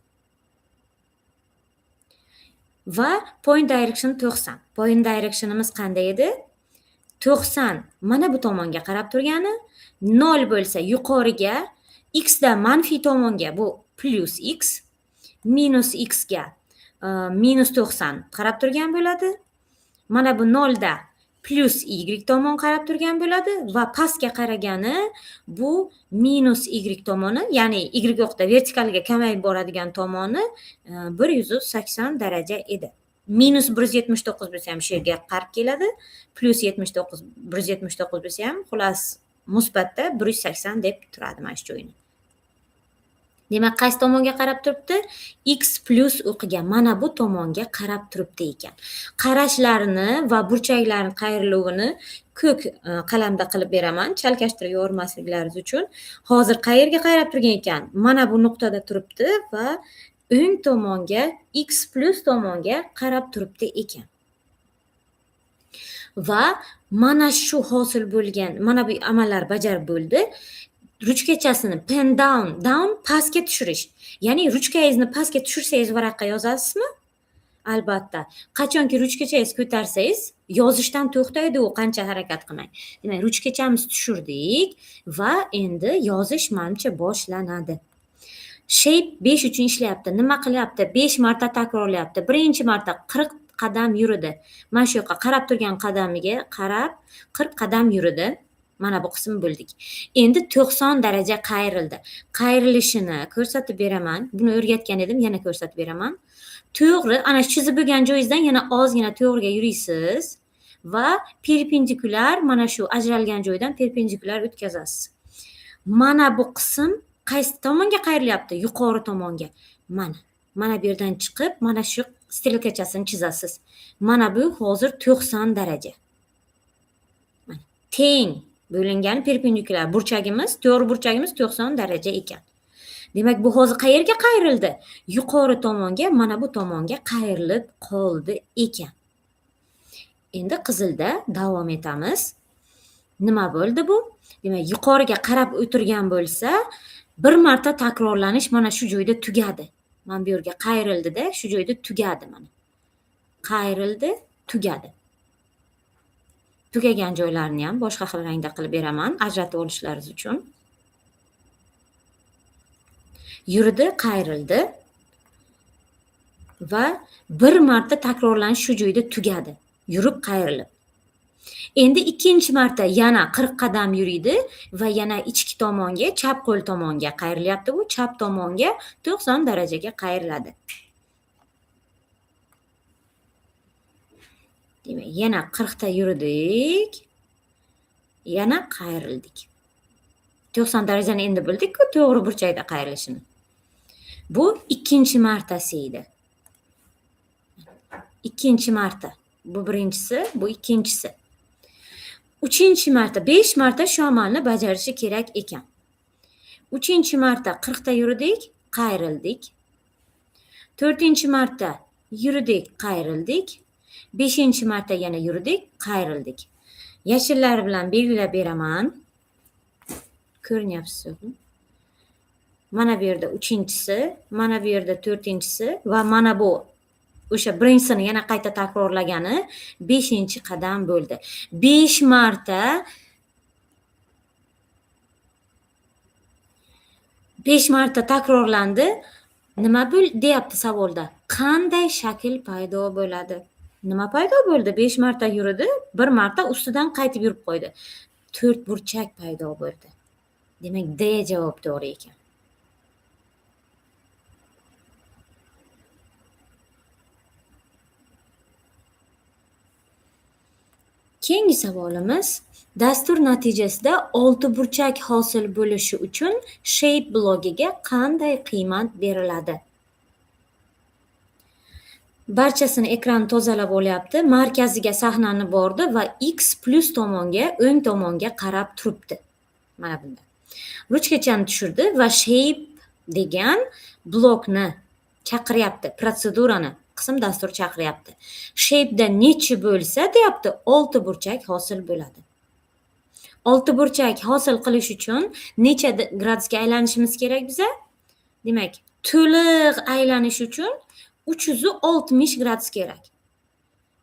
Va point direction 90. Point directionimiz qanday edi? 90 mana bu tomonga qarab turgani, 0 bo'lsa yuqoriga, X da manfiy tomonga, bu plus X, minus X ga minus 90 qarab turgan bo'ladi. Mana bu 0 da plus Y tomon qarab turgan bo'ladi va pastga qaragani bu minus Y tomoni, ya'ni Y o'qida vertikalga kamayib boradigan tomoni 180 daraja edi. Minus 179 bo'lsa ham shu yerga qarab keladi, plus 79 179 bo'lsa ham xullas musbatda 180 deb turadi mana shu joyini. Demak, qaysi tomonga qarab turibdi? X plus o'qiga, mana bu tomonga qarab turibdi ekan. Qarashlarini va burchaklarning qayriluvini ko'k qalamda qilib beraman, chalkashtirib yormasliklaringiz uchun. Hozir qayerga qarab turgan ekan? Mana bu nuqtada turibdi va o'ng tomonga, X plus tomonga qarab turibdi ekan. Va mana shu hosil bo'lgan, mana bu amallar bajarib bo'ldi. Ruchkachasini pen down, down pastga tushirish. Ya'ni ruchkangizni pastga tushirsangiz varaqqa yozasizmi? Albatta. Qachonki ruchkachangiz ko'tarsangiz, yozishdan to'xtaydi u, qancha harakat qilmang. Demak, ruchkachamiz tushirdik va endi yozish manimcha boshlanadi. Shape 5 uchun ishlayapti. Nima qilyapti? 5 marta takrorlayapti. Birinchi marta 40 qadam yuridi. Mana shu yoqqa qarab turgan qadamiga qarab 40 qadam yuridi. Mana bu qism bo'ldik. Endi 90 daraja qayrildi. Qayrilishini ko'rsatib beraman. Buni o'rgatgan edim, yana ko'rsatib beraman. To'g'ri, ana shu chizib bo'lgan joyingizdan yana ozgina to'g'riga yuriysiz va perpendikulyar, mana shu ajralgan joydan perpendikulyar o'tkazasiz. Mana bu qism qaysi tomonga qayrilyapti? Yuqori tomonga. Mana bu yerdan chiqib, mana shu strelkachasini chizasiz. Mana bu hozir 90 daraja. Mana teng bo'lingan perpendikulyar burchagimiz, to'g'ri burchagimiz 90 daraja ekan. Demak, bu hozir qayerga qayrildi? Yuqori tomonga, mana bu tomonga qayrilib qoldi ekan. Endi qizilda davom etamiz. Nima bo'ldi bu? Demak, yuqoriga qarab o'tirgan bo'lsa, bir marta takrorlanish mana shu joyda tugadi. Mana bu yerga qayrildi-da, shu joyda tugadi mana. Qayrildi, tugadi. Tugagan joylarini ham boshqa xil rangda qilib beraman, ajratib olishlaringiz uchun. Yurdi, qayrildi va bir marta takrorlanish shu joyda tugadi. Yurib qayrilib. Endi ikkinchi marta yana 40 qadam yuriydi va yana ichki tomonga, chap qo'l tomonga qayrilyapti bu, chap tomonga 90 darajaga qayriladi. Demak, yana 40 ta yurdik, yana qayrildik. 90 darajani endi bildik-ku, to'g'ri burchakda qayrilishini. Bu ikkinchi martasi edi. Ikkinchi marta. Bu birinchisi, bu ikkinchisi. Uchinchi marta, 5 marta shu amalni bajarishi kerak ekan. Uchinchi marta 40 ta yurdik, qayrildik. To'rtinchi marta yurdik, qayrildik. 5 marta yana yurdik, qayrildik. Yashillar bilan belgilab beraman. Ko'rinyapsiz-ku. Mana bu yerda uchinchisi, mana bu yerda to'rtinchisi va mana bu o'sha birinchisini yana qayta takrorlagani 5-qadam bo'ldi. 5 marta 5 marta takrorlandi. Nima deyapti savolda? Qanday shakl paydo bo'ladi? Nima paydo bo'ldi? 5 marta yuridi, 1 marta ustidan qaytib yurib qo'ydi. 4 burchak paydo bo'ldi. Demak, D javob to'g'ri ekan. Keyingi savolimiz, dastur natijasida 6 burchak hosil bo'lishi uchun shape blogiga qanday qiymat beriladi? Barchasini ekran tozalab olyapti. Markaziga sahnani bordi va x plus tomonga, o'ng tomonga qarab turibdi. Mana bunda. Ruchkachani tushirdi va shape degan blokni chaqiryapti, protsedurani, qism dastur chaqiryapti. Shape'da nechi bo'lsa deyapti, 6 burchak hosil bo'ladi. 6 burchak hosil qilish uchun necha gradusga aylanishimiz kerak biza? Demak, to'liq aylanish uchun 360 gradus kerak.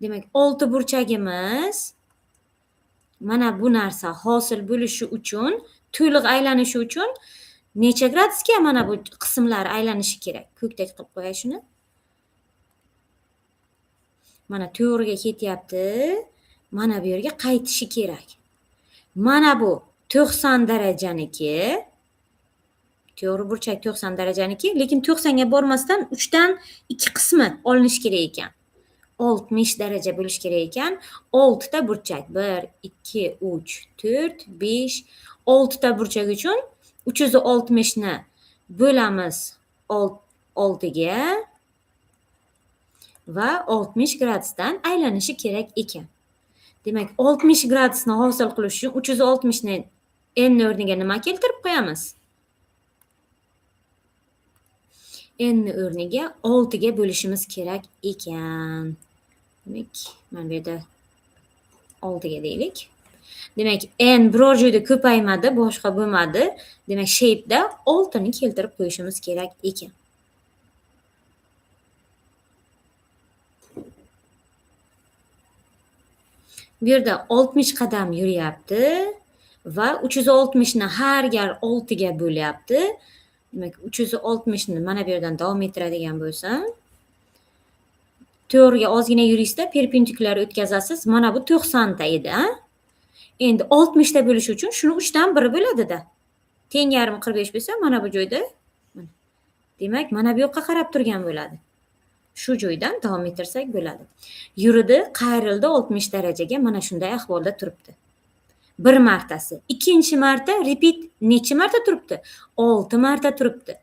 Demak, 6 burchagimiz mana bu narsa hosil bo'lishi uchun, to'liq aylanishi uchun necha gradusga mana bu qismlar aylanishi kerak? Ko'kdek qilib qo'yay shuni. Mana to'g'riga ketyapti. Mana bu yerga qaytishi kerak. Mana bu 90 darajaniki. To'g'ri burchak 90 darajaniki, lekin 90 ga bormasdan 3 dan 2 qismi olinishi kerak ekan. 60 daraja bo'lishi kerak ekan. 6 ta burchak 1 2 3 4 5 6 ta burchak uchun 360 ni bo'lamiz 6 ga va 60 gradusdan aylanishi kerak ekan. Demak, 60 gradusni hosil qilish uchun 360 ni n o'rniga nima keltirib qo'yamiz? N o'rniga 6 ga bo'lishimiz kerak ekan. Demak, mana bu yerda 6 ga deylik. Demak, n biror joyda ko'paymadi, boshqa bo'lmadi. Demak, shape'da 6 ni keltirib qo'yishimiz kerak ekan. Bu yerda 60 qadam yuryapti va 360 ni har gal 6 ga bo'lyapti. Demak, 360 ni mana bu yerdan davom ettiradigan bo'lsam, to'g'riga ozgina yuraysizda, perpendikulyar o'tkazasiz. Mana bu 90 ta edi, a? Endi 60 ta bo'lishi uchun shuni 3 dan 1 bo'ladida. Teng yarim 45 bo'lsa, mana bu joyda, demak, mana bu yoqqa qarab turgan bo'ladi. Shu joydan davom ettirsak bo'ladi. Yuridi, qayrildi 60 darajaga, mana shunday ahvolda turibdi. Bir martasi. Ikkinchi marta repeat necha marta turibdi? 6 marta turibdi.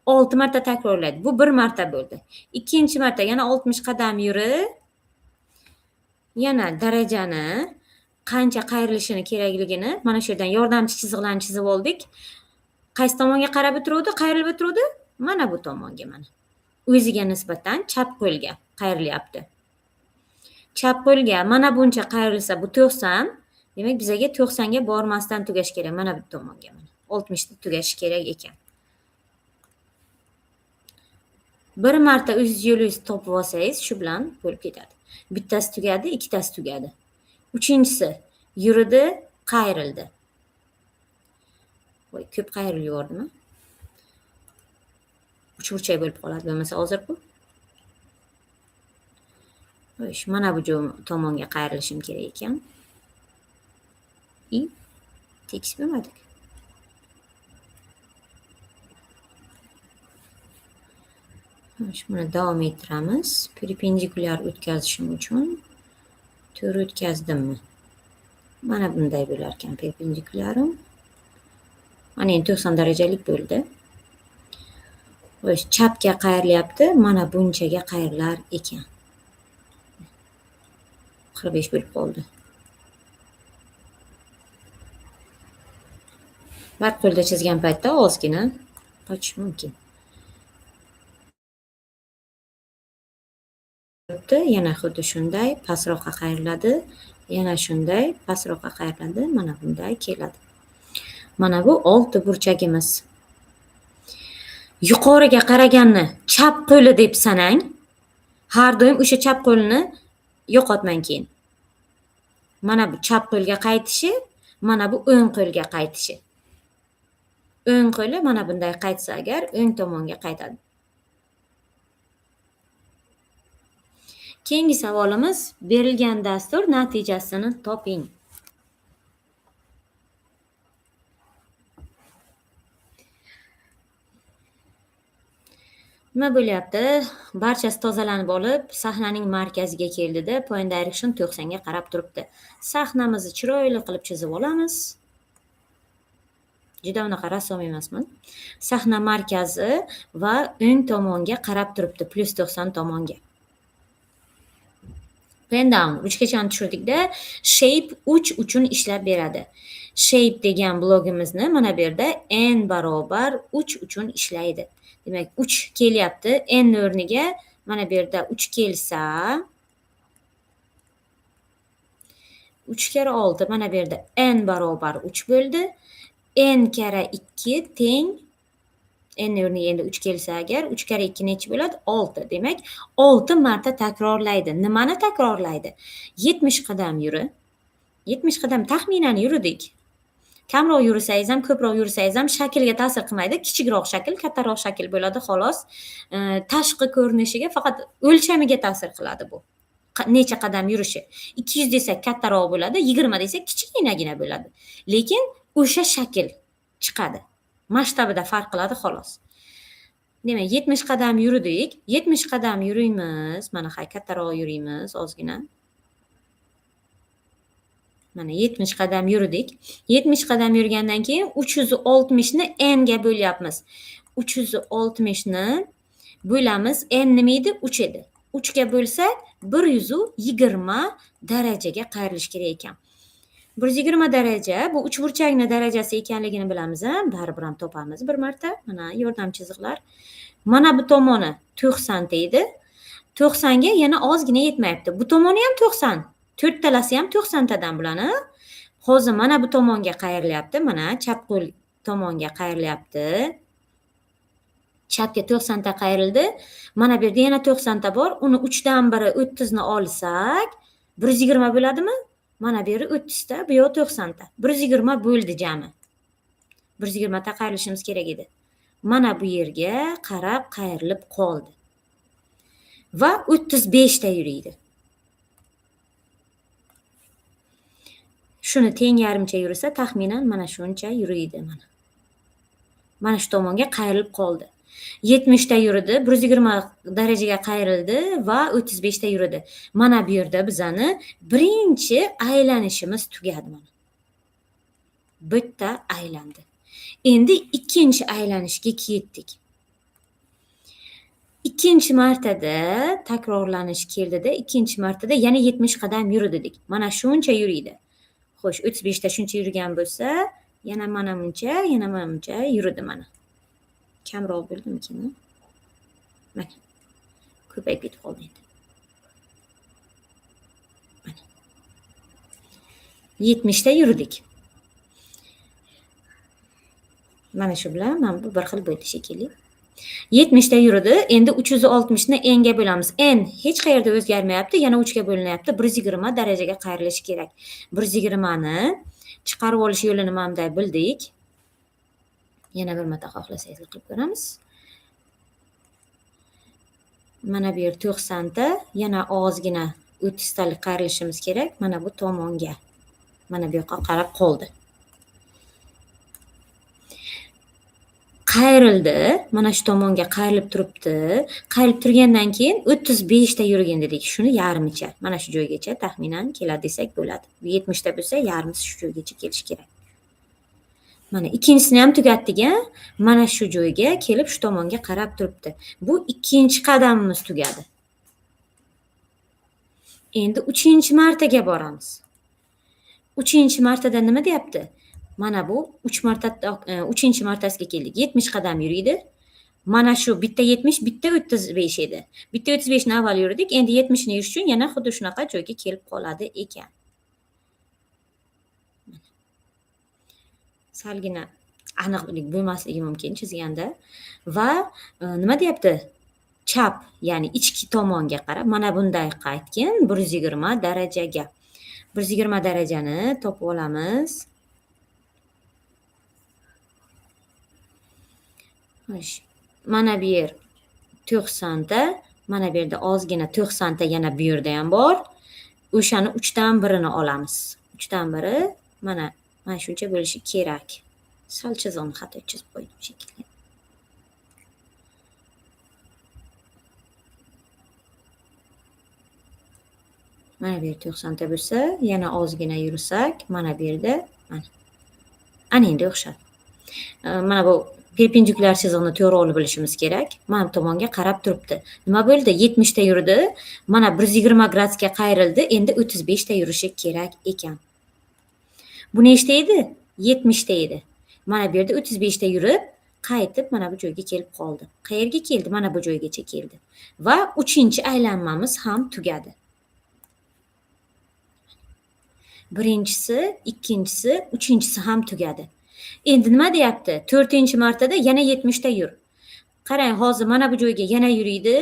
6 marta takrorlaydi. Bu bir marta bo'ldi. Ikkinchi marta yana 60 qadam yurib, yana darajani qancha qayrilishini kerakligini mana shu yerdan yordamchi chiziqlarni chizib oldik. Qaysi tomonga qarab o'tiruvdi? Qayrilib o'tiruvdi? Mana bu tomonga mana. O'ziga nisbatan chap qo'lga qayrilyapti. Chap qo'lga mana buncha qayrilsa bu 90, demak bizaga 90 ga bormasdan tugash kerak. Mana bu tomonga mana 60 da tugashi kerak ekan. Bir marta o'zingiz yo'lingizni topib olsangiz, shu bilan bo'lib ketadi. Bittasi tugadi, ikkitasi tugadi. Uchinchisi yuridi, qayrildi. Voy, ko'p qayrilib yubordimi? Uchburchak bo'lib qoladi bo'lmasa hozir bu. Xo'sh, mana bu tomonga qayrilishim kerak ekan. I tekis bo'lmadik. Xo'sh, buni davom ettiramiz. Perpendikulyar o'tkazishim uchun to'g'ri o'tkazdimmi? Mana bunday bo'lar ekan perpendikularim. Mana endi 90 darajalik bo'ldi. Xo'sh, chapga qayrilyapti, mana bunchaga qayrilar ekan. 45 bo'lib qoldi. Bir qo'lda chizgan paytda ozgina qochish mumkin. Yana xuddi shunday pastroqqa qayriladi, yana shunday pastroqqa qayriladi, mana bunday keladi. Mana bu olti burchagimiz. Yuqoriga qaraganni chap qo'li deb sanang. Har doim o'sha chap qo'lni yo'qotmang keyin. Mana bu chap qo'lga qaytishi, mana bu o'ng qo'lga qaytishi. O'ng qo'li mana bunday qaytsa agar o'ng tomonga qaytadi. Keyingi savolimiz berilgan dastur natijasini toping. Nima bo'lyapti? Barchasi tozalanib olib, sahnaning markaziga keldida, point direction 90 ga qarab turibdi. Sahnamizni chiroyli qilib chizib olamiz. Juda unaqa rassom emasman. Sahna markazi va o'ng tomonga qarab turibdi, plus 90 tomonga. Pen down ruchkachani tushirdikda, shape 3 uchun ishlab beradi. Shape degan blogimizni mana bu yerda n barobar 3 uchun ishlaydi. Demak, 3 kelyapti. N o'rniga mana bu yerda 3 kelsa, 3 karra 6 mana bu yerda n barobar 3 bo'ldi. N karra 2 teng n o'rniga endi 3 kelsa agar 3 karra 2 necha bo'ladi? 6. Demak, 6 marta takrorlaydi. Nimani takrorlaydi? 70 qadam yuri. 70 qadam taxminan yuridik. Kamroq yursangiz ham, ko'proq yursangiz ham shaklga ta'sir qilmaydi. Kichikroq shakl, kattaroq shakl bo'ladi xolos. Tashqi ko'rinishiga faqat o'lchamiga ta'sir qiladi bu. Necha qadam yurishi. 200 desak kattaroq bo'ladi, 20 desak kichkinagina bo'ladi. Lekin o'sha shakl chiqadi. Masshtabida farq qiladi xolos. Demak, 70 qadam yuridik. 70 qadam yuriymiz. Mana hay kattaroq yuriymiz ozgina. Mana 70 qadam yuridik. 70 qadam yurgandan keyin 360 ni n ga bo'lyapmiz. 360 ni bo'lamiz. N nima edi? 3 edi. 3 ga bo'lsak 120 darajaga qayrilish kerak ekan. 120 daraja bu uchburchakni darajasi ekanligini bilamiz, a? Baribir ham topamiz bir marta. Mana yordam chiziqlar. Mana bu tomoni 90 edi. 90 ga yana ozgina yetmayapti. Bu tomoni ham 90. To'rttalasi ham 90 tadan bularni. Hozir mana bu tomonga qayrilyapti. Mana chap qo'l tomonga qayrilyapti. Chapga 90 ta qayrildi. Mana bu yerda yana 90 ta bor. Uni 3 dan biri 30 ni olsak, 120 bo'ladimi? Mana bu yeri 30 ta, bu yoq 90 ta. 120 bo'ldi jami. 120 ta qayrilishimiz kerak edi. Mana bu yerga qarab qayrilib qoldi. Va 35 ta yuriydi. Shuni teng yarimcha yursa, taxminan mana shuncha yuriydi mana. Mana shu tomonga qayrilib qoldi. 70 ta yuridi, 120 darajaga qayrildi va 35 ta yuridi. Mana bu yerda bizani birinchi aylanishimiz tugadi mana. Bitta aylandi. Endi ikkinchi aylanishga ketdik. Ikkinchi martada takrorlanish keldida, ikkinchi martada yana 70 qadam yuri dedik. Mana shuncha yuriydi. Xo'sh, 35 ta shuncha yurgan bo'lsa, yana mana buncha, yana mana buncha yuridi mana. Kamroq bo'ldimikin? Mana. Ko'payib ketib qoldi endi. Mana. 70 ta yurdik. Mana shu bilan mana bu bir xil bo'ldi shekilli. 70 ta yurdi. Endi 360 ni n ga bo'lamiz. N hech qayerda o'zgarmayapti, yana 3 ga bo'linyapti. 120 darajaga qayrilishi kerak. 120 ni chiqarib olish yo'lini mana bunday bildik. Yana bir marta xohlasangiz qilib ko'ramiz. Mana bu yer 90 ta, yana ozgina 30 talik qayrilishimiz kerak. Mana bu tomonga. Mana bu yoqqa qarab qoldi. Qayrildi, mana shu tomonga qayrilib turibdi. Qayrilib turgandan keyin 35 ta yurgin dedik. Shuni yarmicha, mana shu joygacha taxminan keladi desak bo'ladi. 70 ta bo'lsa, yarmisi shu joygacha kelishi kerak. Mana ikkinchisini ham tugatdik-a. Mana shu joyga kelib shu tomonga qarab turibdi. Bu ikkinchi qadamimiz tugadi. Endi uchinchi martaga boramiz. Uchinchi martada nima deyapti? Mana bu 3 marta, uchinchi martasiga keldik. 70 qadam yuriydi. Mana shu bitta 70, bitta 35 edi. Bitta 35 ni avval yurdik. Endi 70 ni yurish uchun yana xuddi shunaqa joyga kelib qoladi ekan. Salgina aniqlik bo'lmasligi mumkin chizganda. Va nima deyapti? Chap, ya'ni ichki tomonga qarab mana bunday qaytgin 120 darajaga. 120 darajani topib olamiz. Xo'sh, mana bu yer 90 ta, mana bu yerda ozgina 90 ta yana bu yerda ham bor. O'shani 3 dan birini olamiz. 3 dan biri mana shuncha bo'lishi kerak. Sal chizig'ini xato chizib qo'ydim shekilli. Mana bu yer 90 ta bo'lsa, yana ozgina yursak, mana bu yerda mana. Ana endi o'xshadi. Mana bu perpendikulyar chizig'ini to'g'ri olib bilishimiz kerak. Mana bu tomonga qarab turibdi. Nima bo'ldi? 70 ta yurdi. Mana 120 gradusga qayrildi. Endi 35 ta yurishi kerak ekan. Bu nechta edi? 70 ta edi. Mana bu yerda 35 ta yurib, qaytib mana bu joyga kelib qoldi. Qayerga keldi? Mana bu joygacha keldi. Va uchinchi aylanmamiz ham tugadi. Birinchisi, ikkinchisi, uchinchisi ham tugadi. Endi nima deyapti? 4-martada yana 70 ta yur. Qarang, hozir mana bu joyga yana yuriydi.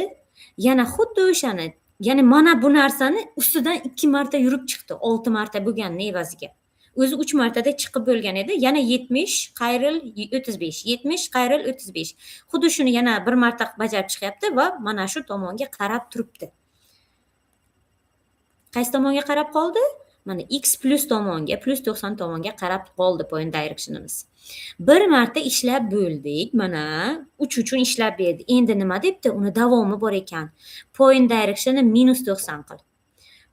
Yana xuddi o'shani, ya'ni mana bu narsani ustidan 2 marta yurib chiqdi, 6 marta bo'lganini evaziga. O'zi 3 martada chiqib bo'lgan edi. Yana 70 qayril 35, 70 qayril 35. Xuddi shuni yana bir marta bajarib chiqyapti va mana shu tomonga qarab turibdi. Qaysi tomonga qarab qoldi? Mana x plus tomonga, plus 90 tomonga qarab qoldi point directionimiz. Bir marta ishlab bo'ldik. Mana 3 uchun ishlab berdi. Endi nima debdi? Uni davomi bor ekan. Point directionni minus 90 qil.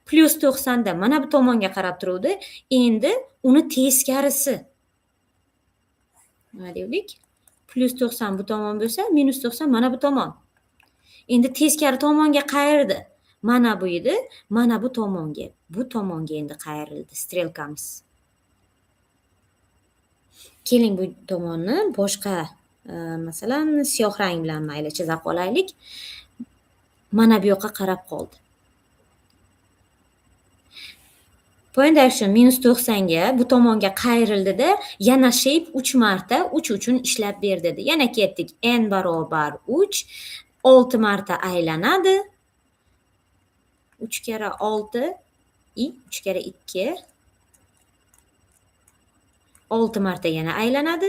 Plus 90 da mana bu tomonga qarab turuvdi. Endi uni teskarisi. Nima dedik? Plus 90 bu tomon bo'lsa, minus 90 mana bu tomon. Endi teskari tomonga qayirdi. Mana bu edi, mana bu tomonga. Bu tomonga endi qayrildi strelkamiz. Keling bu tomonni boshqa, masalan, siyoh rang bilan mayli chiza qolaylik. Mana bu yoqqa qarab qoldi. Point action minus 90 ga bu tomonga qayrildida, yana shape 3 marta 3 uchun ishlab ber dedi. Yana ketdik. N barobar 3, 6 marta aylanadi. 3 karra 6 i 3 karra 2. 6 marta yana aylanadi.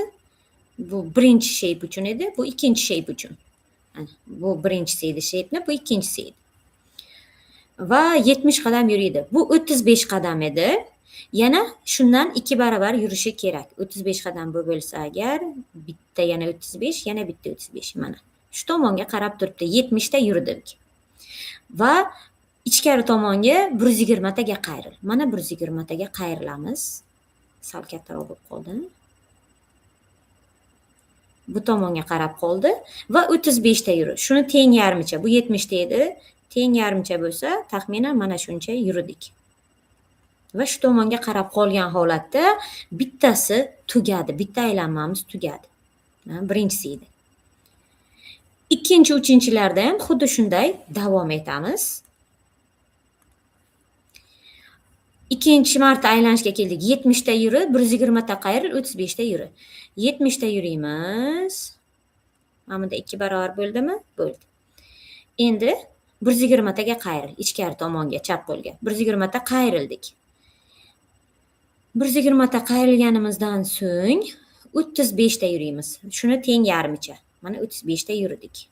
Bu birinchi shape uchun edi, bu ikkinchi shape uchun. Bu birinchisi edi shape'ni, bu ikkinchisi edi. Va 70 qadam yuriydi. Bu 35 qadam edi. Yana shundan 2 barobar yurishi kerak. 35 qadam bu bo'lsa agar, bitta yana 35, yana bitta 35 mana. Shu tomonga qarab turibdi. 70 ta yurdik. Va ichkari tomonga 120 taga qayril. Mana 120 taga qayrilamiz. Sal kattaroq bo'lib qoldi. Bu tomonga qarab qoldi va 35 ta yurdi. Shuni teng yarmicha, bu 70 ta edi. Teng yarmicha bo'lsa, taxminan mana shuncha yurdik. Va shu tomonga qarab qolgan holatda bittasi tugadi, bitta aylanmamiz tugadi. Birinchisi edi. Ikkinchi, uchinchilarda ham xuddi shunday davom etamiz. Ikkinchi marta aylanishga keldik. 70 ta yurib, 120 ta qayril, 35 ta yurib. 70 ta yuriymiz. Mana bunda 2 barobar bo'ldimi? Bo'ldi. Endi 120 taga qayril, ichkari tomonga, chap qo'lga. 120 ta qayrildik. 120 ta qayrilganimizdan so'ng 35 ta yuriymiz. Shuni teng yarmicha. Mana 35 ta yurdik.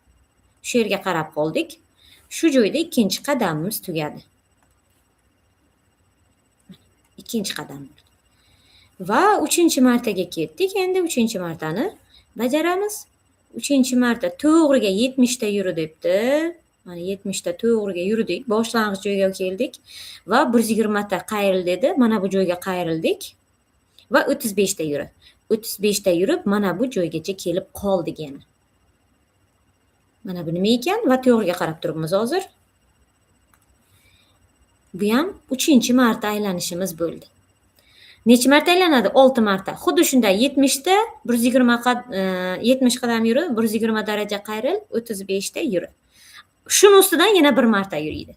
Shu yerga qarab qoldik. Shu joyda ikkinchi qadamimiz tugadi. Ikkinchi qadam bo'ldi. Va uchinchi martaga ketdik. Endi uchinchi martani bajaramiz. Uchinchi marta to'g'riga 70 ta yuri debdi. Mana 70 ta to'g'riga yurdik. Boshlang'ich joyga keldik va 120 ta qayril dedi. Mana bu joyga qayrildik va 35 ta yuri. 35 ta yurib, mana bu joygacha kelib qoldik yana. Mana bu nima ekan? Va to'g'riga qarab turibmiz hozir. Bu ham uchinchi marta aylanishimiz bo'ldi. Necha marta aylanadi? 6 marta. Xuddi shunday 70 ta 120 70 qadam yurib, 120 daraja qayril, 35 ta yurib. Shuni ustidan yana bir marta yuriydi.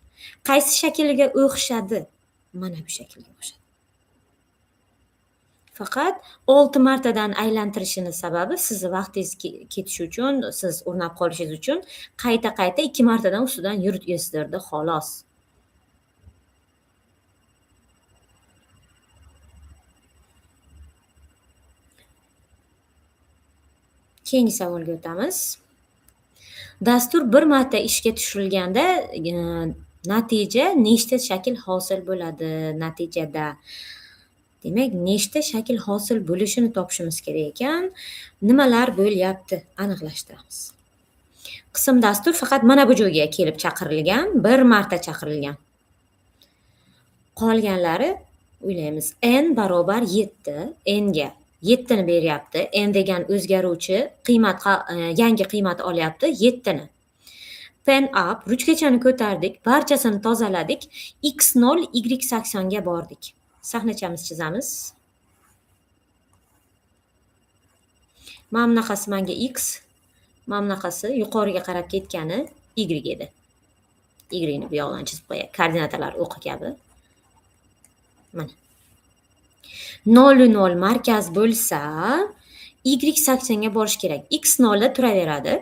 Qaysi shaklga o'xshadi? Mana bu shaklga o'xshadi. Faqat 6 martadan aylantirishini sababi sizni vaqtingiz ketishi uchun, siz o'rnab qolishingiz uchun qayta-qayta 2 martadan ustidan yurgizdirdi xolos. Keyingi savolga o'tamiz. Dastur bir marta ishga tushirilganda natija nechta shakl hosil bo'ladi natijada? Demak, nechta shakl hosil bo'lishini topishimiz kerak ekan. Nimalar bo'lyapti aniqlashtiramiz. Qism dastur faqat mana bu joyga kelib chaqirilgan, bir marta chaqirilgan. Qolganlari o'ylaymiz. N barobar 7, n ga 7 ni beryapti. N degan o'zgaruvchi qiymat, yangi qiymat olyapti 7 ni. Pen up, ruchkachani ko'tardik, barchasini tozaladik. X0, Y80 ga bordik. Sahnachamiz chizamiz. Mana bunaqasi menga X, mana bunaqasi yuqoriga qarab ketgani Y edi. Y ni bu yoqdan chizib qo'yay. Koordinatalar o'qi kabi. Mana. 0,0 markaz bo'lsa, Y80 ga borish kerak. X0 da turaveradi.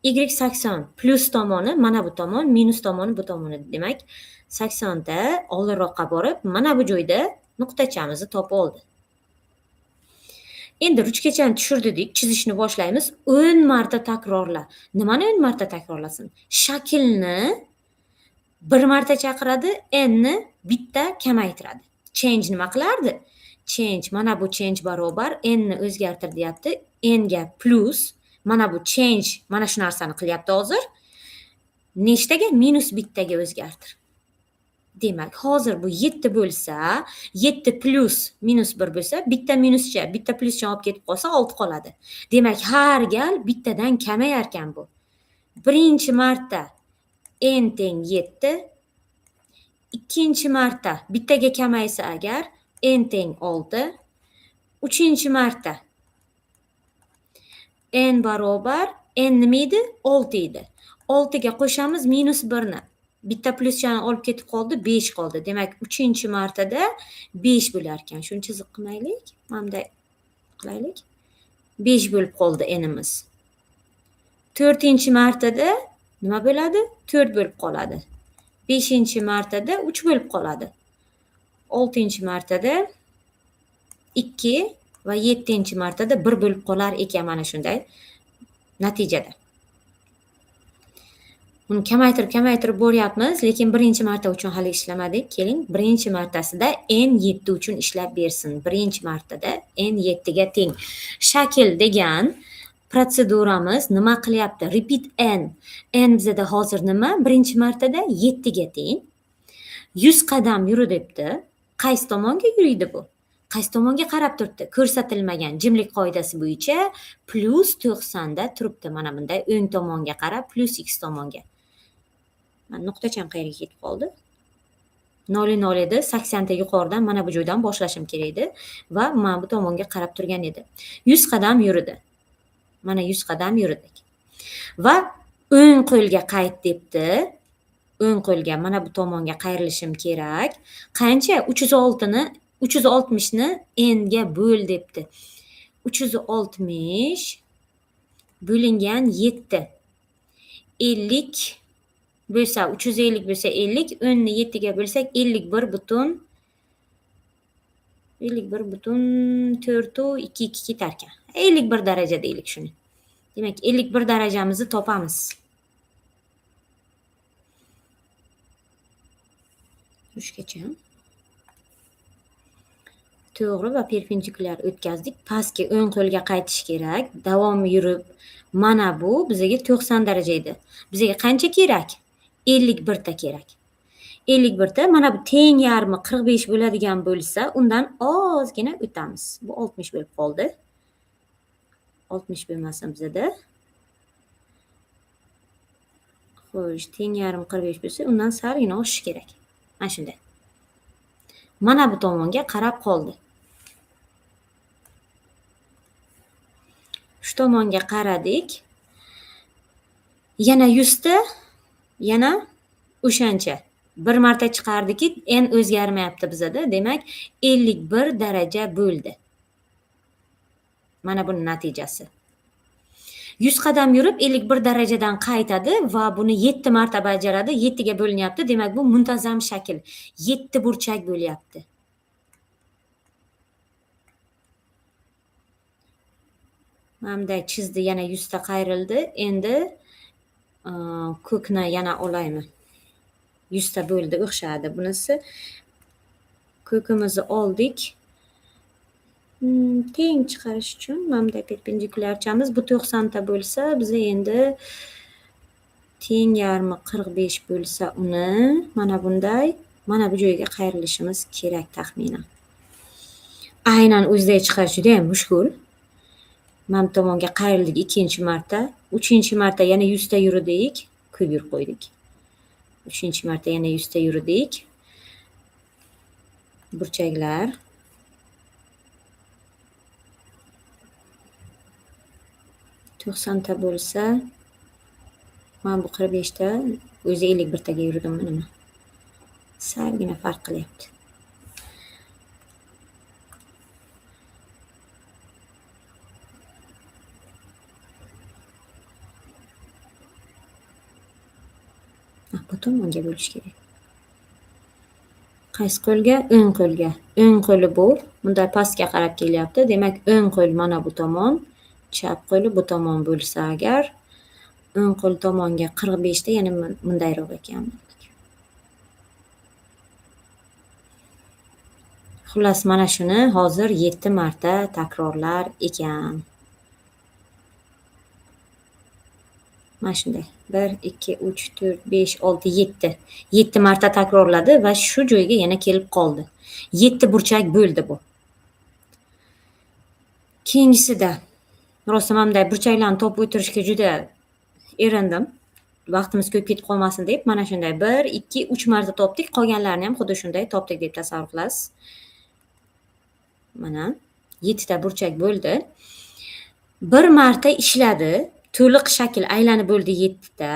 Y80 plus tomoni mana bu tomon, minus tomoni bu tomoni. Demak, 80 ta oldinroqqa borib, mana bu joyda nuqtachamizni topib oldi. Endi ruchkachani tushirdik, chizishni boshlaymiz. 10 marta takrorla. Nimani 10 marta takrorlasin? Shaklni bir marta chaqiradi, n ni bitta kamaytiradi. Change nima qilardi? Change, mana bu change barobar n ni o'zgartir deyapti. N ga plus, mana bu change, mana shu narsani qilyapti hozir. Nechtaga? Minus bittaga o'zgartir. Demak, hozir bu 7 bo'lsa, 7 plus minus 1 bo'lsa, bitta minuscha, bitta pluscha olib ketib qolsa 6 qoladi. Demak, har gal bittadan kamayar ekan bu. Birinchi marta n teng 7, ikkinchi marta bittaga kamaysa agar n teng 6, uchinchi marta n barobar n nima edi? 6 edi. 6 ga qo'shamiz minus 1 ni. Bitta pluschani olib ketib qoldi, 5 qoldi. Demak, 3-martada 5 bo'lar ekan. Shuni chiziq qilmaylik. Mana bunday qilaylik. 5 bo'lib qoldi n'imiz. 4-martada nima bo'ladi? 4 bo'lib qoladi. 5-martada 3 bo'lib qoladi. 6-martada 2 va 7-martada 1 bo'lib qolar ekan mana shunday natijada. Buni kamaytirib boryapmiz, lekin birinchi marta uchun hali ishlamadik. Keling, birinchi martasida n 7 uchun ishlab bersin. Birinchi martada n 7 ga teng. Shakl degan protseduramiz nima qilyapti? Repeat n. N bizada hozir nima? Birinchi martada 7 ga teng. 100 qadam yuri debdi. Qaysi tomonga yuriydi bu? Qaysi tomonga qarab turibdi? Ko'rsatilmagan jimlik qoidasi bo'yicha plus 90 da turibdi. Mana bunday o'ng tomonga qarab plus x tomonga. Mana nuqtacham qayerga ketib qoldi? 0.0 edi, 80 ta yuqoridan mana bu joydan boshlashim kerak edi va mana bu tomonga qarab turgan edi. 100 qadam yuridi. Mana 100 qadam yuridik. Va o'ng qo'lga qayt debdi. O'ng qo'lga mana bu tomonga qayrilishim kerak. Qancha? 360 ni n ga bo'l debdi. 360 bo'lingan 7. 50 bo'lsa 350 bo'lsa 50, 10 ni 7 ga bo'lsak 51,4 2 2 ketar ekan. 51 daraja deylik shuni. Demak, 51 darajamizni topamiz. Uchgacha. To'g'ri va perpendikulyar o'tkazdik. Pastga o'ng qo'lga qaytish kerak. Davom yurib, mana bu bizga 90 daraja edi. Bizga qancha kerak? 51 ta kerak. 51 ta mana bu teng yarmi 45 bo'ladigan bo'lsa, undan ozgina o'tamiz. Bu 60 bo'lib qoldi. 60 bo'lmasin bizada. Xo'sh, teng yarmi 45 bo'lsa, undan salgina oshishi kerak. Mana shunday. Mana bu tomonga qarab qoldi. Shu tomonga qaradik. Yana 100 ta, yana o'shancha. Bir marta chiqardiki, n o'zgarmayapti bizada. Demak, 51 daraja bo'ldi. Mana buning natijasi. 100 qadam yurib 51 darajadan qaytadi va buni 7 marta bajaradi. 7 ga bo'linyapti. Demak, bu muntazam shakl. 7 burchak bo'lyapti. Mana bunday chizdi, yana 100 ta qayrildi. Endi ko'kni yana olaymi? 100 ta bo'ldi, o'xshadi bunisi. Ko'kimizni oldik. Teng chiqarish uchun mana bunday perpendikulyarchamiz. Bu 90 ta bo'lsa, biz endi teng yarmi 45 bo'lsa uni mana bunday, mana bu joyga qayrilishimiz kerak taxminan. Aynan o'ziday chiqarish juda ham mushkul. Mana bu tomonga qayrildik ikkinchi marta, uchinchi marta yana 100 ta yuridik, ko'p yurib qo'ydik. Uchinchi marta yana 100 ta yuridik. Burchaklar. 90 ta bo'lsa, mana bu 45 ta, o'zi 51 taga yuridimmi nima? Salgina farq qilyapti. Bu tomonga bo'lish kerak. Qaysi qo'lga? O'ng qo'lga. O'ng qo'li bu. Bunday pastga qarab kelyapti. Demak, o'ng qo'l mana bu tomon, chap qo'li bu tomon bo'lsa agar, o'ng qo'l tomonga 45 ta, yana bundayroq ekan. Xullas, mana shuni hozir 7 marta takrorlar ekan. Mana shunday. 1, 2, 3, 4, 5, 6, 7. 7 marta takrorladi va shu joyga yana kelib qoldi. 7 burchak bo'ldi bu. Keyingisida rosa mana bunday burchaklarni topib o'tirishga juda erindim. Vaqtimiz ko'p ketib qolmasin deb mana shunday 1, 2, 3 marta topdik. Qolganlarini ham xuddi shunday topdik deb tasavvur qilasiz. Mana 7 ta burchak bo'ldi. Bir marta ishladi. To'liq shakl aylanib bo'ldi 7 ta.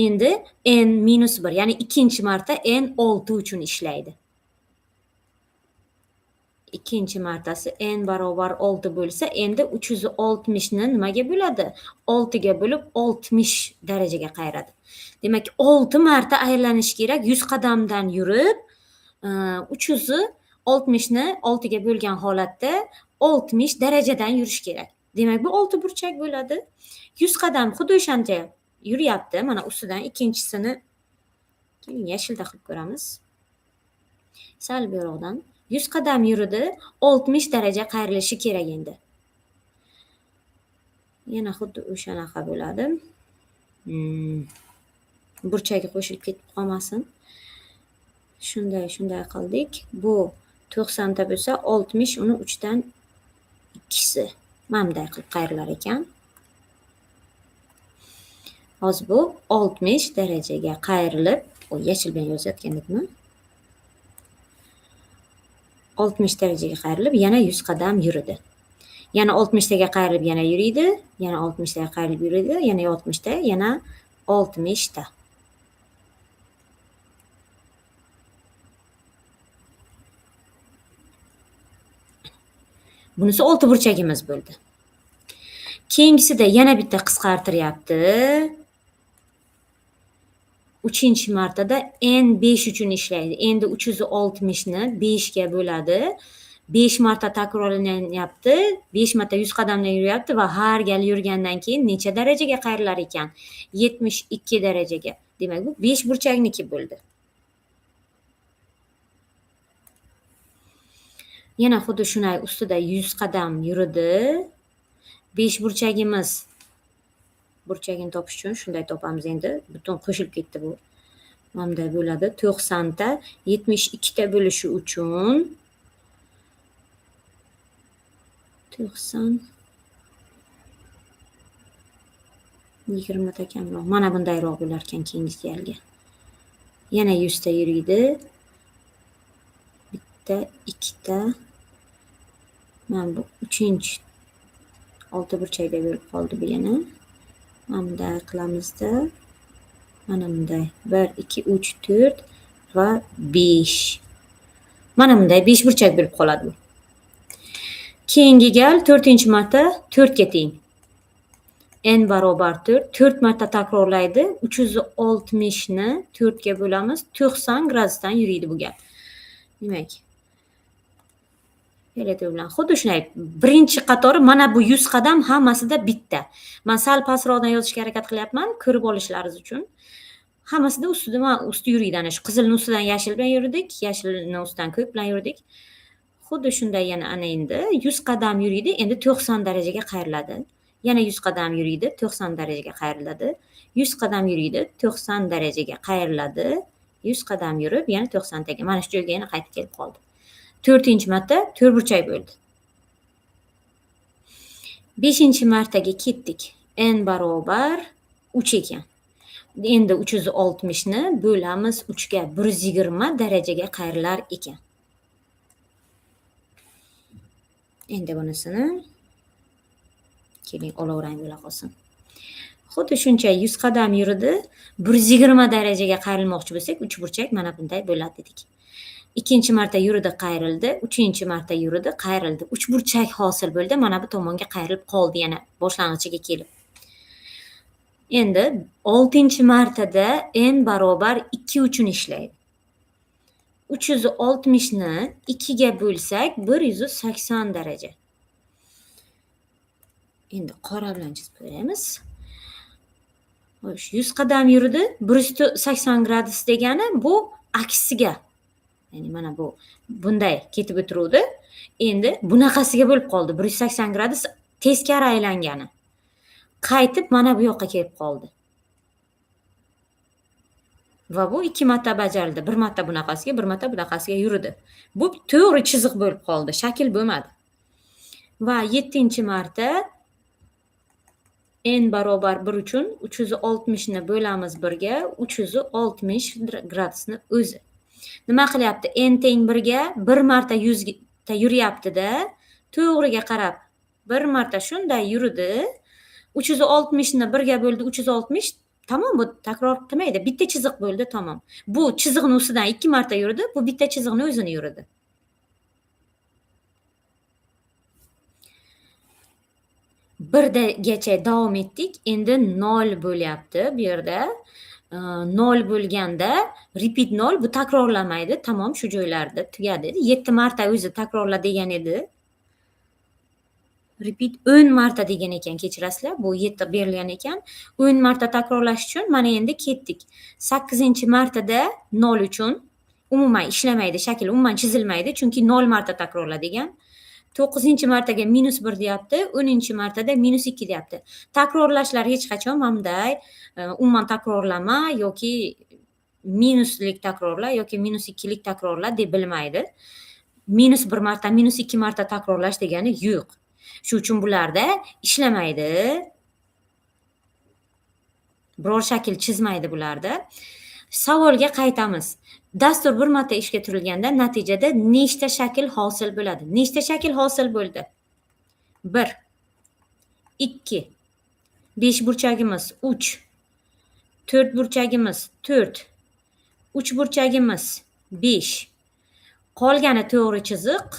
Endi n minus 1, ya'ni ikkinchi marta n 6 uchun ishlaydi. Ikkinchi martasi n barobar 6 bo'lsa, endi 360 ni nimaga bo'ladi? 6 ga bo'lib 60 darajaga qayiradi. Demak, 6 marta aylanish kerak 100 qadamdan yurib, 360 ni 6 ga bo'lgan holatda 60 darajadan yurish kerak. Demak, bu 6 burchak bo'ladi. 100 qadam xuddi o'shancha yuryapti. Mana ustidan ikkinchisini keling yashilda qilib ko'ramiz. Sal buyoqdan 100 qadam yuridi, 60 daraja qayrilishi kerak endi. Yana xuddi o'shanaqa bo'ladi. Burchagi qo'shilib ketib qolmasin. Shunday, shunday qildik. Bu 90 ta bo'lsa, 60 uni 3 dan 2si. Mana bunday qilib qayrilar ekan. Hozir bu 60 darajaga qayrilib, o yashil bilan yozayotgan edimmi? 60 darajaga qayrilib, yana 100 qadam yuridi. Yana 60 taga qayrilib yana yuriydi, yana 60 taga qayrilib yuriydi, yana 60 ta, yana 60 ta. Bunisi 6 burchagimiz bo'ldi. Keyingisida yana bitta qisqartiryapti. 3 martada n 5 uchun ishlaydi. Endi 360 ni 5 ga bo'ladi. 5 marta takrorlanyapti. 5 marta 100 qadamdan yuryapti va har gal yurgandan keyin necha darajaga qayrilar ekan? 72 darajaga. Demak, bu 5 burchakniki bo'ldi. Yana xuddi shunday ustida 100 qadam yuridi. 5 burchagimiz burchagini topish uchun shunday topamiz endi. Butun qo'shilib ketdi bu. Mana bunday bo'ladi. 90 ta 72 ta bo'lishi uchun 90 20 ta kamroq. Mana bundayroq bo'lar ekan keyingi galga. Yana 100 ta yuriydi. Bitta, ikkita. Mana bu 3-chi olti burchakda bo'lib qoldi bu yana. Mana bunday qilamizda. Mana bunday 1, 2, 3, 4 va 5. Mana bunday 5 burchak bo'lib qoladi bu. Keyingi gal 4-marta 4 ga teng. N barobar 4. 4 marta takrorlaydi. 360 ni 4 ga bo'lamiz. 90 gradusdan yuriydi bu gal. Demak, fioletoviy bilan xuddi shunday. Birinchi qatori mana bu 100 qadam hammasida bitta. Men sal pastroqdan yozishga harakat qilyapman, ko'rib olishlaringiz uchun. Hammasida ustida mana usti yuriydi ana shu qizilni ustidan yashil bilan yurdik, yashilni ustidan ko'k bilan yurdik. Xuddi shunday yana ana endi 100 qadam yuriydi, endi 90 darajaga qayriladi. Yana 100 qadam yuriydi, 90 darajaga qayriladi. 100 qadam yuriydi, 90 darajaga qayriladi. 100 qadam yurib, yana 90 taga mana shu joyga yana qaytib kelib qoldi. 4-marta 4 burchak bo'ldi. 5-martaga ketdik. N barobar 3 ekan. Endi 360 ni bo'lamiz 3 ga, 120 darajaga qayrilar ekan. Endi bunisini keling olov rang bo'la qolsin. Xuddi shuncha 100 qadam yuridi, 120 darajaga qayrilmoqchi bo'lsak, 3 burchak mana bunday bo'ladi dedik. 2 marta yuridi, qayrildi, 3 marta yuridi, qayrildi. 3 burchak hosil bo'ldi, mana bu tomonga qayrilib qoldi yana boshlang'ichiga kelib. Endi 6-martada n barobar 2 uchun ishlaydi. 360 ni 2 ga bo'lsak, 180 daraja. Endi qora bilan chizib qo'yamiz. Xo'sh, 100 qadam yurdi, 180 gradus degani bu aksiga. Ya'ni mana bu bunday ketib o'tiruvdi. Endi bunaqasiga bo'lib qoldi. 180 gradus teskari aylangani. Qaytib mana bu yoqqa kelib qoldi. Va bu 2 marta bajarildi. Bir marta bunaqasiga, bir marta bunaqasiga yurdi. Bu to'g'ri chiziq bo'lib qoldi, shakl bo'lmadi. Va 7-marta n barobar 1 uchun 360 ni bo'lamiz 1 ga, 360 gradusni o'zi. Nima qilyapti? N teng 1 ga bir marta 100 ta yuryapti-da, to'g'riga qarab bir marta shunday yurdi. 360 ni 1 ga bo'ldi, 360 Tamom, bu takror qilmaydi. Bitta chiziq bo'ldi, tamom. Bu chiziqni ustidan 2 marta yurdi, bu bitta chiziqni o'zini yurdi. Birdagacha davom etdik. Endi 0 bo'lyapti bu yerda. 0 bo'lganda repeat 0 bu takrorlamaydi. Tamom, shu joylarda tugadi. 7 marta o'zi takrorla degan edi. Repeat 10 marta degan ekan, kechirasizlar. Bu 7 berilgan ekan. 10 marta takrorlash uchun mana endi ketdik. 8-martada 0 uchun umuman ishlamaydi, shakl umuman chizilmaydi, chunki 0 marta takrorla degan. 9-martaga -1 deyapti, 10-martada -2 deyapti. Takrorlashlar hech qachon mana umuman takrorlama yoki minuslik takrorla yoki -2lik takrorla deb bilmaydi. -1 marta, -2 marta takrorlash degani yo'q. Shu uchun bularda ishlamaydi. Biror shakl chizmaydi bularda. Savolga qaytamiz. Dastur bir marta ishga turilganda natijada nechta shakl hosil bo'ladi? Nechta shakl hosil bo'ldi? 1, 2, 5 burchagimiz 3, 4 burchagimiz 4, 3 burchagimiz 5. Qolgani to'g'ri chiziq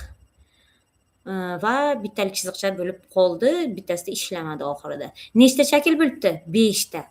va bittalik chiziqcha bo'lib qoldi, bittasida ishlamadi oxirida. Nechta shakl bo'libdi? 5 ta.